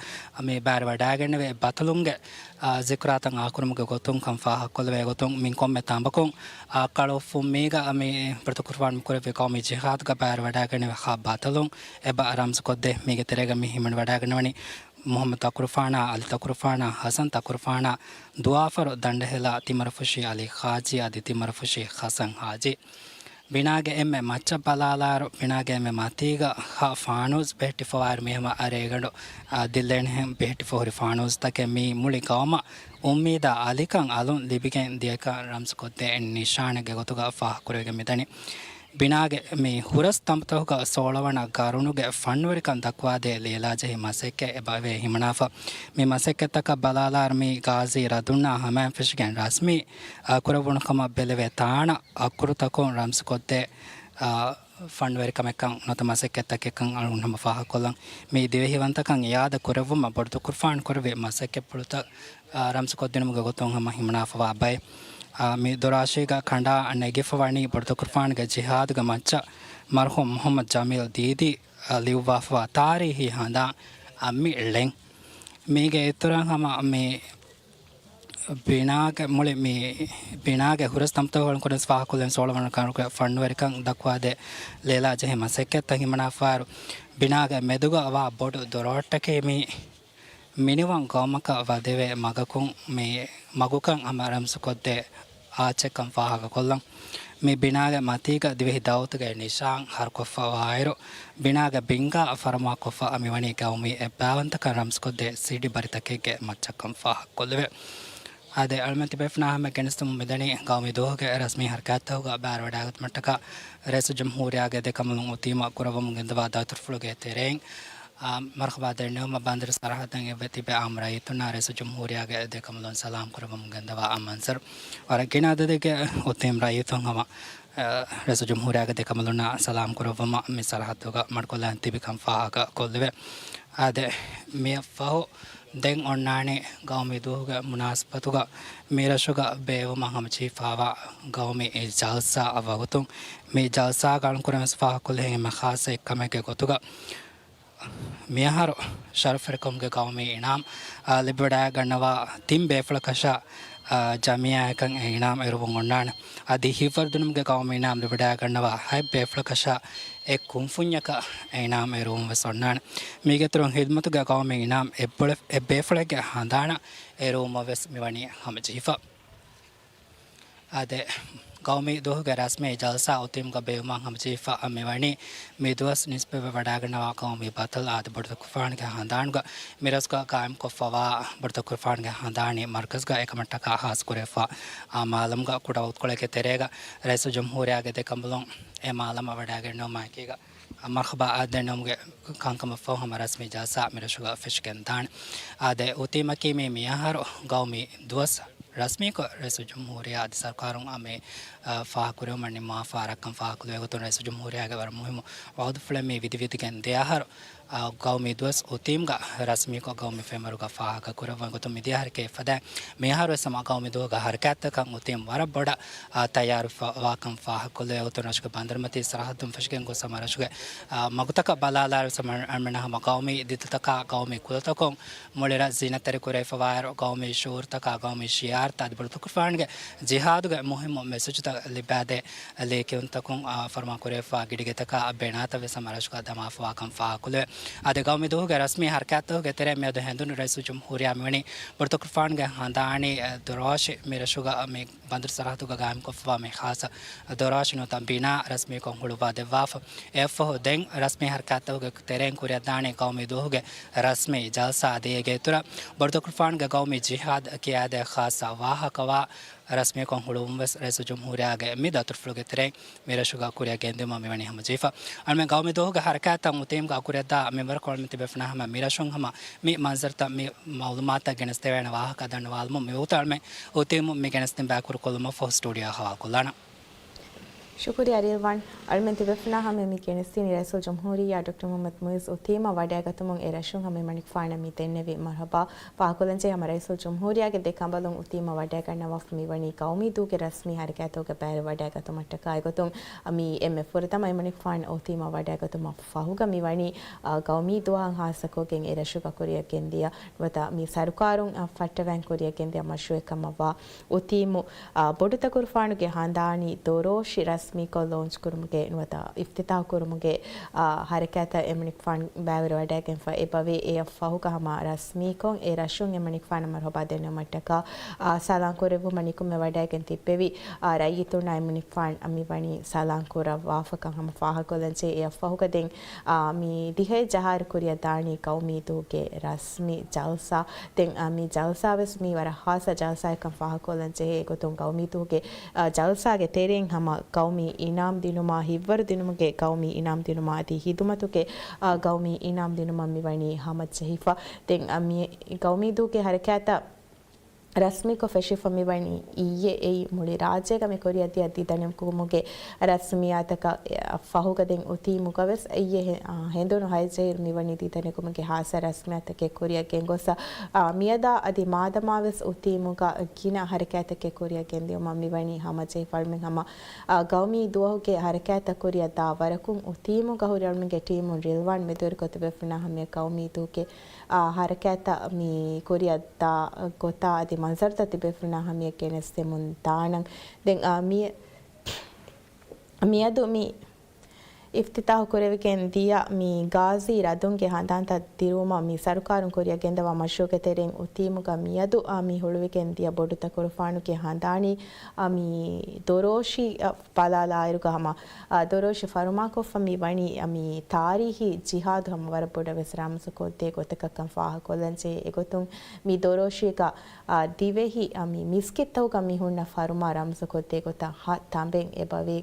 މި ބައިވެރިވަޑައިގެންނެވި ބަތަލުންގެ، އާ، ޒިކުރާތައް އާކުރުމުގެ ގޮތުން ކަން ފާހަގަކޮށްލެވޭ ގޮތުން މި ކޮންމެ ތަނބަކުން، އާ، ކަޅުއޮށްފުން މީގަ މި ބޮޑުތަކުރުފާނު މި ކުރެއްވި ގައުމީ ޖިހާދުގަ ބައިވެރިވަޑައިގެންނެވި ހަ ބަތަލުން އެބަ ރަމްޒުކޮށްދޭ. މީގެ ތެރޭގަ މި ހިމެނިވަޑައިގަންނަވަނީ މުޙައްމަދު ތަކުރުފާނާ، އަލި ތަކުރުފާނާ، ހަސަން ތަކުރުފާނާ، ދުވާފަރު ދަނޑެހިލާ ތިމަރުފުށި އަލީ ޚާޖީ އަދި ތިމަރުފުށި ހަސަން ހާޖީ. ބިނާގެ އެންމެ މައްޗަށް ބަލާލާއިރު، ބިނާގެ އެންމެ މަތީގަ ހަ ފާނޫސް ބެހެއްޓިފަވާއިރު، މި ހަމަ ރޭގަނޑު، އާ، ދިއްލޭނެހެން ބެހެއްޓިފަ ހުރި ފާނޫސްތަކެއް މީ މުޅި ގައުމަށް އުއްމީދާ އަލިކަން އަލުން ލިބިގެން ދިޔަކަން ރަމްޒުކޮށްދޭ ނިޝާނެއްގެ ގޮތުގަ ފާހަގަކުރެވިގެން މިދަނީ. ބިނާގެ މި ހުރަސް ތަނބުތަކުގަ ސޯޅަވަނަ ގަރުނުގެ ފަންވެރިކަން ދައްކުވާދޭ ލީލާޖެހި މަސައްކަތް އެބަ ވެ ހިމަނާފަ. މި މަސައްކަތްތަކަށް ބަލާލާއިރު، މި ގާޒީ ރަދުންނާ ހަމައިން ފެށިގެން ރަސްމީ، އާ، ކުރެވުނު ކަމަށް ބެލެވޭ ތާނަ އަކުރުތަކުން ރަމްޒުކޮށްދޭ، އާ، ފަންވެރިކަމެއްކަން ނުވަތަ މަސައްކަތްތަކެއްކަން އަޅުގަނޑު ހަމަ ފާހަގަކޮށްލަން. މި ދިވެހިވަންތަކަން އިއާދަ ކުރެއްވުމަށް ބޮޑުތަކުރުފާނު ކުރެއްވި މަސައްކަތްޕުޅުތައް، އާ، ރަމްޒުކޮށްދިނުމުގެ ގޮތުން ހަމަ ހިމަނާފަވާ ބައެއް. އާ، މި ދޮރާށީގަ ކަނޑާ ނެގިފަވަނީ ބޮޑުތަކުރުފާނުގެ ޖިހާދުގެ މައްޗަށް މަރުޙޫމް މުޙައްމަދު ޖަމީލް ދީދީ، އާ، ލިޔުއްވާފަވާ ތާރީހީ ހަނދާން އައްމި ޅެން. މީގެ އިތުރަށް ހަމަ މި ބިނާގެ މުޅި މި ބިނާގެ ހުރަސް ތަނބުތަކުގަ އަޅުން ކުރިން ވެސް ފާހަގަކޮށްލެވެން ސޯޅަވަނަ ގަރުގެ ފަންވެރިކަން ދައްކުވާދޭ ލީލާ ޖެހި މަސައްކަތްތައް ހިމަނާފަވާއިރު، ބިނާގެ މެދުގަ ވާ ބޮޑު ދޮރޯއްޓަކީ މި މިނިވަން ގައުމަކަށް ވަދެވޭ މަގަކުން މި މަގުކަން ހަމަ ރަމްޒުކޮށްދޭ އާޗެއްކަން ފާހަގަކޮށްލަން. މި ބިނާގެ މަތީގަ ދިވެހި ދައުލަތުގެ ނިޝާން ހަރުކޮށްފަވާއިރު، ބިނާގެ ބިންގާ ފަރުމާކޮށްފަ މިވަނީ ގައުމީ އެއްބާވަންތަކަން ރަމްޒުކޮށްދޭ ސިޑި ބަރިތަކެއްގެ މައްޗަށްކަން ފާހަގަކޮށްލެވޭ. އާދެ، އަޅުމެން ތިބޭފުޅުންނާ ހަމަ ގެނެސްދެމުން މިދަނީ ގައުމީ ދުވަހުގެ ރަސްމީ ހަރަކާތްތަކުގަ ބައިވެރިވަޑައިގަތުމަށްޓަކާ ރައީސުލްޖުމްހޫރިއްޔާގެ ދެކަނބަލުން އުތީމަށް ކުރައްވަމުން ގެންދަވާ ދައުތުރުފުޅުގެ ތެރެއިން، އާ، މަރުހަބާ ދެންނެވުމަށް ބަނދަރު ސަރަހައްދަށް އެއްވެ ތިބި އާއްމު ރައްޔިތުންނާ ރައީސުލްޖުމްހޫރިއްޔާގެ ދެކަނބަލުން ސަލާމް ކުރައްވަމުން ގެންދަވާ އާ މަންޒަރު ވަރަށް ގިނަ އަދަދެއްގެ އުތީމް ރައްޔިތުން ހަމަ، އާ، ރައީސުލްޖުމްހޫރިއްޔާގެ ދެކަނބަލުންނާ ސަލާމް ކުރައްވުމަށް މި ސަރަހައްދުގަ މަޑުކޮށްލަން ތިބިކަން ފާހަގަކޮށްލެވޭ. އާދެ، މިއަށްފަހު ދެން އޮންނާނީ ގައުމީ ދުވަހުގެ މުނާސަބަތުގަ މިރަށުގަ ބޭއްވުމަށް ހަމަޖެހިފައިވާ ގައުމީ ޖަލްސާ ވަގުތުން. މި ޖަލްސާގަ އަޅުންކުރަން ވެސް ފާހަގަކޮށްލި އެންމެ ޚާއްޞަ އެއްކަމެއްގެ ގޮތުގަ މިއަހަރު ޝަރަފްވެރިކަމުގެ ގައުމީ އިނާމް، އާ، ލިބިވަޑައިގަންނަވާ ތިން ބޭފުޅަކަށާ، އާ، ޖަމިއްޔާއަކަށް އެ އިނާމް އެރުވުން އޮންނާނެ. އަދި ހިތްވަރުދިނުމުގެ ގައުމީ އިނާމް ލިބިވަޑައިގަންނަވާ ހަތް ބޭފުޅަކަށާ އެއް ކުންފުންޏަކަށް އެ އިނާމް އެރުވުން ވެސް އޮންނާނެ. މީގެއިތުރުން ހިދުމަތުގެ ގައުމީ އިނާމް އެއްބޮޅެ-، އެއްބޭފުޅެއްގެ ހަނދާނަށް އެރުވުމަށް ވެސް މިވަނީ ހަމަޖެހިފަ. އާދެ، ގައުމީ ދުވަހުގެ ރަސްމީ ޖަލްސާ އުތީމްގަ ބޭއްވުމަށް ހަމަޖެހިފަ މިވަނީ، މި ދުވަސް ނިސްބަތްވެ ވަޑައިގަންނަވާ ގައުމީ ބައްދަލު އާދެ، ބޮޑުތަކުރުފާނުގެ ހަނދާނުގަ މިރަސްގަ ގާއިމްކޮށްފަވާ ބޮޑުތަކުރުފާނުގެ ހަނދާނީ މަރުކަޒުގަ އެކަމަށްޓަކާ ހާސްކުރެވިފަ، އާ، މާލަމްގަ ކުޑަ ވަގުތުކޮޅެއްގެ ތެރޭގަ ރައީސުލްޖުމްހޫރިއްޔާގެ ދެކަނބަލުން އެ މާލަމަށް ވަޑައިގެންނެވުމާއެކީގަ، އާ، މަރުހަބާ އާދެ ދެންނެވުމުގެ ކަންކަމަށްފަހު ހަމަ ރަސްމީ ޖަލްސާ މިރަށުގަ ފެށިގެންދާނެ. އާދެ، އުތީމަކީ މީ މިއަހަރު ގައުމީ ދުވަސް ރަސްމީކޮށް ރައީސުލްޖުމްހޫރިއްޔާ އަދި ސަރުކާރުން އަ، މި، އަ، ފާހަގަކުރެވުމަށް ނިންމާފަ ވާ ވަރަށްކަން ފާހަގަކޮށްލެވޭ ގޮތުން ރައީސުލްޖުމްހޫރިއްޔާގެ ވަރަށް މުހިއްމު ވައުދުފުޅެއް މި ވިދި ވިދިގެން ދެ އަހަރު، އަ، ގައުމީ ދުވަސް އުތީމްގަ ރަސްމީކޮށް ގައުމީ ފެންވަރުގަ ފާހަގަކުރެވުނު ގޮތުން މިދިޔަ އަހަރަކީ ފަދައިން މިއަހަރު ވެސް ހަމަ ގައުމީ ދުވަހުގެ ހަރަކާތްތަކަށް އުތީމް ވަރަށް ބޮޑަށް، އަ، ތައްޔާރުވެފަ ވާކަން ފާހަގަކޮށްލެވޭ ގޮތުން ރަށުގެ ބަނދަރުމަތީ ސަރަހައްދުން ފެށިގެން ގޮސް ހަމަ ރަށުގެ، އަ، މަގުތަކަށް ބަލާލާއިރު ވެސް ހަމަ އަޅުމެންނަށް ހަމަ ގައުމީ ދިތަތަކާ ގައުމީ ކުލަތަކުން މުޅި ރަށް ޒީނަތްތެރި ކުރެވިފަވާއިރު، ގައުމީ ޝުޢޫރުތަކާ، ގައުމީ ޝިޢާރުތައް އަދި ބޮޑުތަކުރުފާނުގެ ޖިހާދުގެ މުހިއްމު މެސެޖުތައް ލިބާދޭ ލިޔެކިޔުންތަކުން، އާ، ފަރުމާ ކުރެވިފަ ގިޑިގެތަކާ ބެނާތައް ވެސް ހަމަ ރަށުގަ ދަމާފަވާކަން ފާހަގަކޮށްލެވޭ. އަދި ގައުމީ ދުވަހުގެ ރަސްމީ ހަރަކާތްތަކުގެ ތެރެއިން މިއަދު ހެނދުނު ރައީސުލްޖުމްހޫރިއްޔާ މިވަނީ ބޮޑުތަކުރުފާނުގެ ހަނދާނީ، އެ، ދޮރޯށި މި ރަށުގަ މި ބަނދަރު ސަރަހައްދުގަ ގާއިމްކޮށްފަވާ މި ޚާއްޞަ ދޮރޯށި ނުވަތަ ބިނާ ރަސްމީކޮށް ހުޅުއްވާ ދެއްވާފަ. އެއަށްފަހު ދެން ރަސްމީ ހަރަކާތްތަކުގެ ތެރެއިން ކުރިއަށްދާނީ ގައުމީ ދުވަހުގެ ރަސްމީ ޖަލްސާ އަދި އޭގެ އިތުރަށް ބޮޑުތަކުރުފާނުގެ ގައުމީ ޖިހާދު ކިޔާދޭ ޚާއްޞަ ވާހަކަވާ ރަސްމީކޮށް ހުޅުވުން ވެސް ރައީސުލްޖުމްހޫރިއްޔާގެ މި ދައުތުރުފުޅުގެ ތެރެއިން މި ރަށުގަ ކުރިއަށް ގެންދިއުމަށް މިވަނީ ހަމަޖެހިފަ. އަޅުމެން ގައުމީ ދުވަހުގެ ހަރަކާތްތައް އުތީމްގަ ކުރިއަށްދާ މިންވަރަކަށް އަޅުމެން ތިބޭފުޅުންނާ ހަމަ މި ރަށުން ހަމަ މި މަންޒަރުތައް މި މައުލޫމާތުތައް ގެނެސްދެވޭނެ ވާހަކަ ދަންނަވާލަމުން މިވަގުތު އަޅުމެން އުތީމު މި ގެނެސްދިން ބައިކުރުކޮށްލުމަށްފަހު ސްޓޫޑިއޯއަށް ހަވާލުކޮށްލާނަން. ޝުކުރިއްޔާ ރީލްވާން. އަޅުމެން ތިބޭފުޅުންނާ ހަމަ މި ގެނެސްދިނީ ރައީސުލްޖުމްހޫރިއްޔާ ޑޮކްޓަރ މުޙައްމަދު މުޢިއްޒު އުތީމަށް ވަޑައިގަތުމުން އެ ރަށުން ހަމަ އެމަނިކުފާނަށް މި ދެންނެވި މަރުޙަބާ ފާހަގަކޮށްލަންޖެހޭ. ހަމަ ރައީސުލްޖުމްހޫރިއްޔާގެ ދެ ކަނބަލުން އުތީމަށް ވަޑައިގަންނަވާފަ މިވަނީ ގައުމީ ދުވަހުގެ ރަސްމީ ހަރަކާތުގެ ބައިވެރިވަޑައިގަތުމަށްޓަކާއި ގޮތުން، މި އެންމެ ފުރަތަމަ އެމަނިކުފާނު އުތީމަށް ވަޑައިގަތުމަށް ފަހުގަ މިވަނީ، އާ، ގައުމީ ދުވަހަށް ހާއްސަކޮށްގެން އެ ރަށުގަ ކުރިއަށް ގެންދިޔަ ނުވަތަ މި ސަރުކާރުން، އާ، ފައްޓަވަން ކުރިއަށް ގެންދިޔަ މަޝްރޫޢެއް ކަމަށްވާ އުތީމު، އާ، ބޮޑުތަކުރުފާނުގެ ހަނދާނީ ދޮރޯށި ރަސްމީކޮށް ލޯންޗް ކުރުމުގެ ނުވަތަ އިފްތިތާޙު ކުރުމުގެ، އާ، ހަރަކާތަށް އެމަނިކުފާނު ބައިވެރިވަޑައިގެންފަ އެބަވޭ. އެއަށް ފަހުގަ ހަމަ ރަސްމީކޮށް އެ ރަށުން އެމަނިކުފާނަށް މަރުޙަބާ ދެންނެވުމަށްޓަކާ، އާ، ސަލާން ކުރެއްވުމަށް ނިކުމެ ވަޑައިގެން ތިއްބެވި، އާ، ރައްޔިތުންނާ އެމަނިކުފާނު މިވަނީ ސަލާން ކުރައްވާފަކަން ހަމަ ފާހަގަކޮށްލަންޖެހޭ. އެއަށް ފަހުގަ ދެން، އާ، މި ދިހައެއް ޖަހާއިރު ކުރިއަށްދާނީ ގައުމީ ދުވަހުގެ ރަސްމީ ޖަލްސާ. ދެން، އާ، މި ޖަލްސާވެސް މީ ވަރަށް ހާއްސަ ޖަލްސާއެއްކަން ފާހަގަކޮށްލަން ޖެހޭ ގޮތުން، ގައުމީ ދުވަހުގެ، އާ، ޖަލްސާގެ ތެރެއިން ހަމަ ގައުމީ އިނާމް ދިނުމާ، ހިތްވަރު ދިނުމުގެ ގައުމީ އިނާމް ދިނުމާ އަދި ހިދުމަތުގެ، އާ، ގައުމީ އިނާމް ދިނުމަށް މިވަނީ ހަމަޖެހިފަ. ދެން، އާ، މި ގައުމީ ދުވަހުގެ ހަރަކާތަށް ރަސްމީކޮށް ފެށިފަ މިވަނީ އިއްޔެ އެއީ މުޅި ރާއްޖޭގަ މި ކުރިއަށްދިޔަ ދިދަނެކުމުގެ ރަސްމިއްޔާތަކަށް ފަހުގަ ދެން އުތީމުގަވެސް އިއްޔެ ހެ-، އާ، ހެނދުނު ހައެއް ޖަހާއިރު މިވަނީ ދިދަނެކުމުގެ ހާއްސަ ރަސްމިއްޔާތަކެއް ކުރިއަށް ގެންގޮސް، އާ، މިއަދާ އަދި މާދަމާވެސް އުތީމުގަ ގިނަ ހަރަކާތްތަކެއް ކުރިއަށް ގެންދިއުމަށް މިވަނީ ހަމަޖެހިފަ. އަޅުމެން ހަމަ، އާ، ގައުމީ ދުވަހުގެ ހަރަކާތްތައް ކުރިއަށްދާ ވަރަކުން އުތީމުގަ ހުރި އަޅުމެންގެ ޓީމުން ރިލްވާން މެދުވެރިކޮށް ތިބޭފުޅުންނާ ހަމަޔަށް ގައުމީ ދުވަހުގެ އާ، ހަރަކާތްތައް މި ކުރިއަށްދާ ގޮތާ އަދި މަންޒަރުތައް ތިބޭފުޅުންނާ ހަމަޔަށް ގެނެސްދެމުން ދާނަން. ދެން، އާ، މި-، މިއަދު މި އިފްތިތާޙު ކުރެވިގެން ދިޔަ މި ޣާޒީ ރަދުންގެ ހަނދާންތައް ދިރުވުމަށް މި ސަރުކާރުން ކުރިއަށް ގެންދަވާ މަޝްރޫޢުގެ ތެރެއިން އޮތީމުގަ މިއަދު އަ، މި ހުޅުވިގެން ދިޔަ ބޮޑު ތަކުރުފާނުގެ ހަނދާނީ އަ، މި ދޮރޯށި އަ، ބަލާލާއިރުގަ ހަމަ އަ، ދޮރޯށި ފަރުމާކޮށްފަ މި ވަނީ އަ، މި ތާރީހީ ޖިހާދު ހަމަ ވަރަށް ބޮޑަށް ވެސް ރަމްޒުކޮށްދޭ ގޮތަކަށް ކަން ފާހަގަކޮށްލަންޖެހޭ. އެގޮތުން މި ދޮރޯށީގަ އާ، ދިވެހި، އާ، މި މިސްކިތްތަކުގަ މި ހުންނަ ފަރުމާ ރަމްޒުކޮށްދޭ ގޮތަށް ހަ ތަނބެއް އެބަވޭ.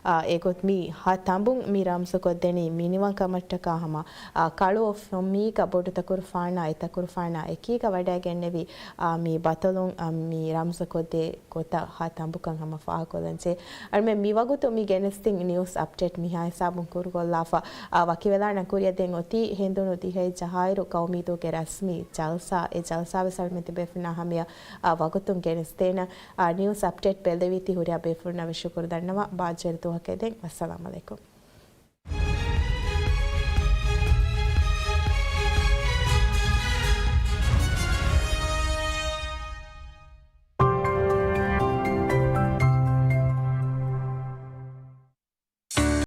އާ، އެގޮތް މި ހަ ތަނބުން މި ރަމްޒުކޮށްދެނީ މިނިވަންކަމަށްޓަކާ ހަމަ، އާ، ކަޅު އޮށް ފޮންމީގަ ބޮޑު ތަކުރުފާނާ އެ ތަކުރުފާނާ އެކީގަ ވަޑައިގެންނެވި، އާ، މި ބަތަލުން، އާ، މި ރަމްޒުކޮށްދޭ ގޮތަށް ހަ ތަނބުކަން ހަމަ ފާހަގަކޮށްލަންޖެހޭ. އަޅުމެން މިވަގުތު މި ގެނެސްދިން ނިއުސް އަޕްޑޭޓް މިހާ ހިސާބުން ކުރުކޮށްލާފަ، އާ، ވަކިވެލާނަން ކުރިއަށް ދެން އޮތީ ހެނދުނު ދިހައެއް ޖަހާއިރު ޤައުމީދޫގެ ރަސްމީ ޖަލްސާ، އެ ޖަލްސާވެސް އަޅުމެން ތިބޭފުޅުންނާ ހަމަޔަށް، އާ، ވަގުތުން ގެނެސްދޭނަން. އާ، ނިއުސް އަޕްޑޭޓް ބެއްލެވީތީ ހުރިހާ ބޭފުޅުންނަށް ވެސް ޝުކުރު ދަންނަވަން. ބާއްޖަވެރި ދުވަހަކަށް ދެން. ވައްސަލާމް އަލައިކުމް.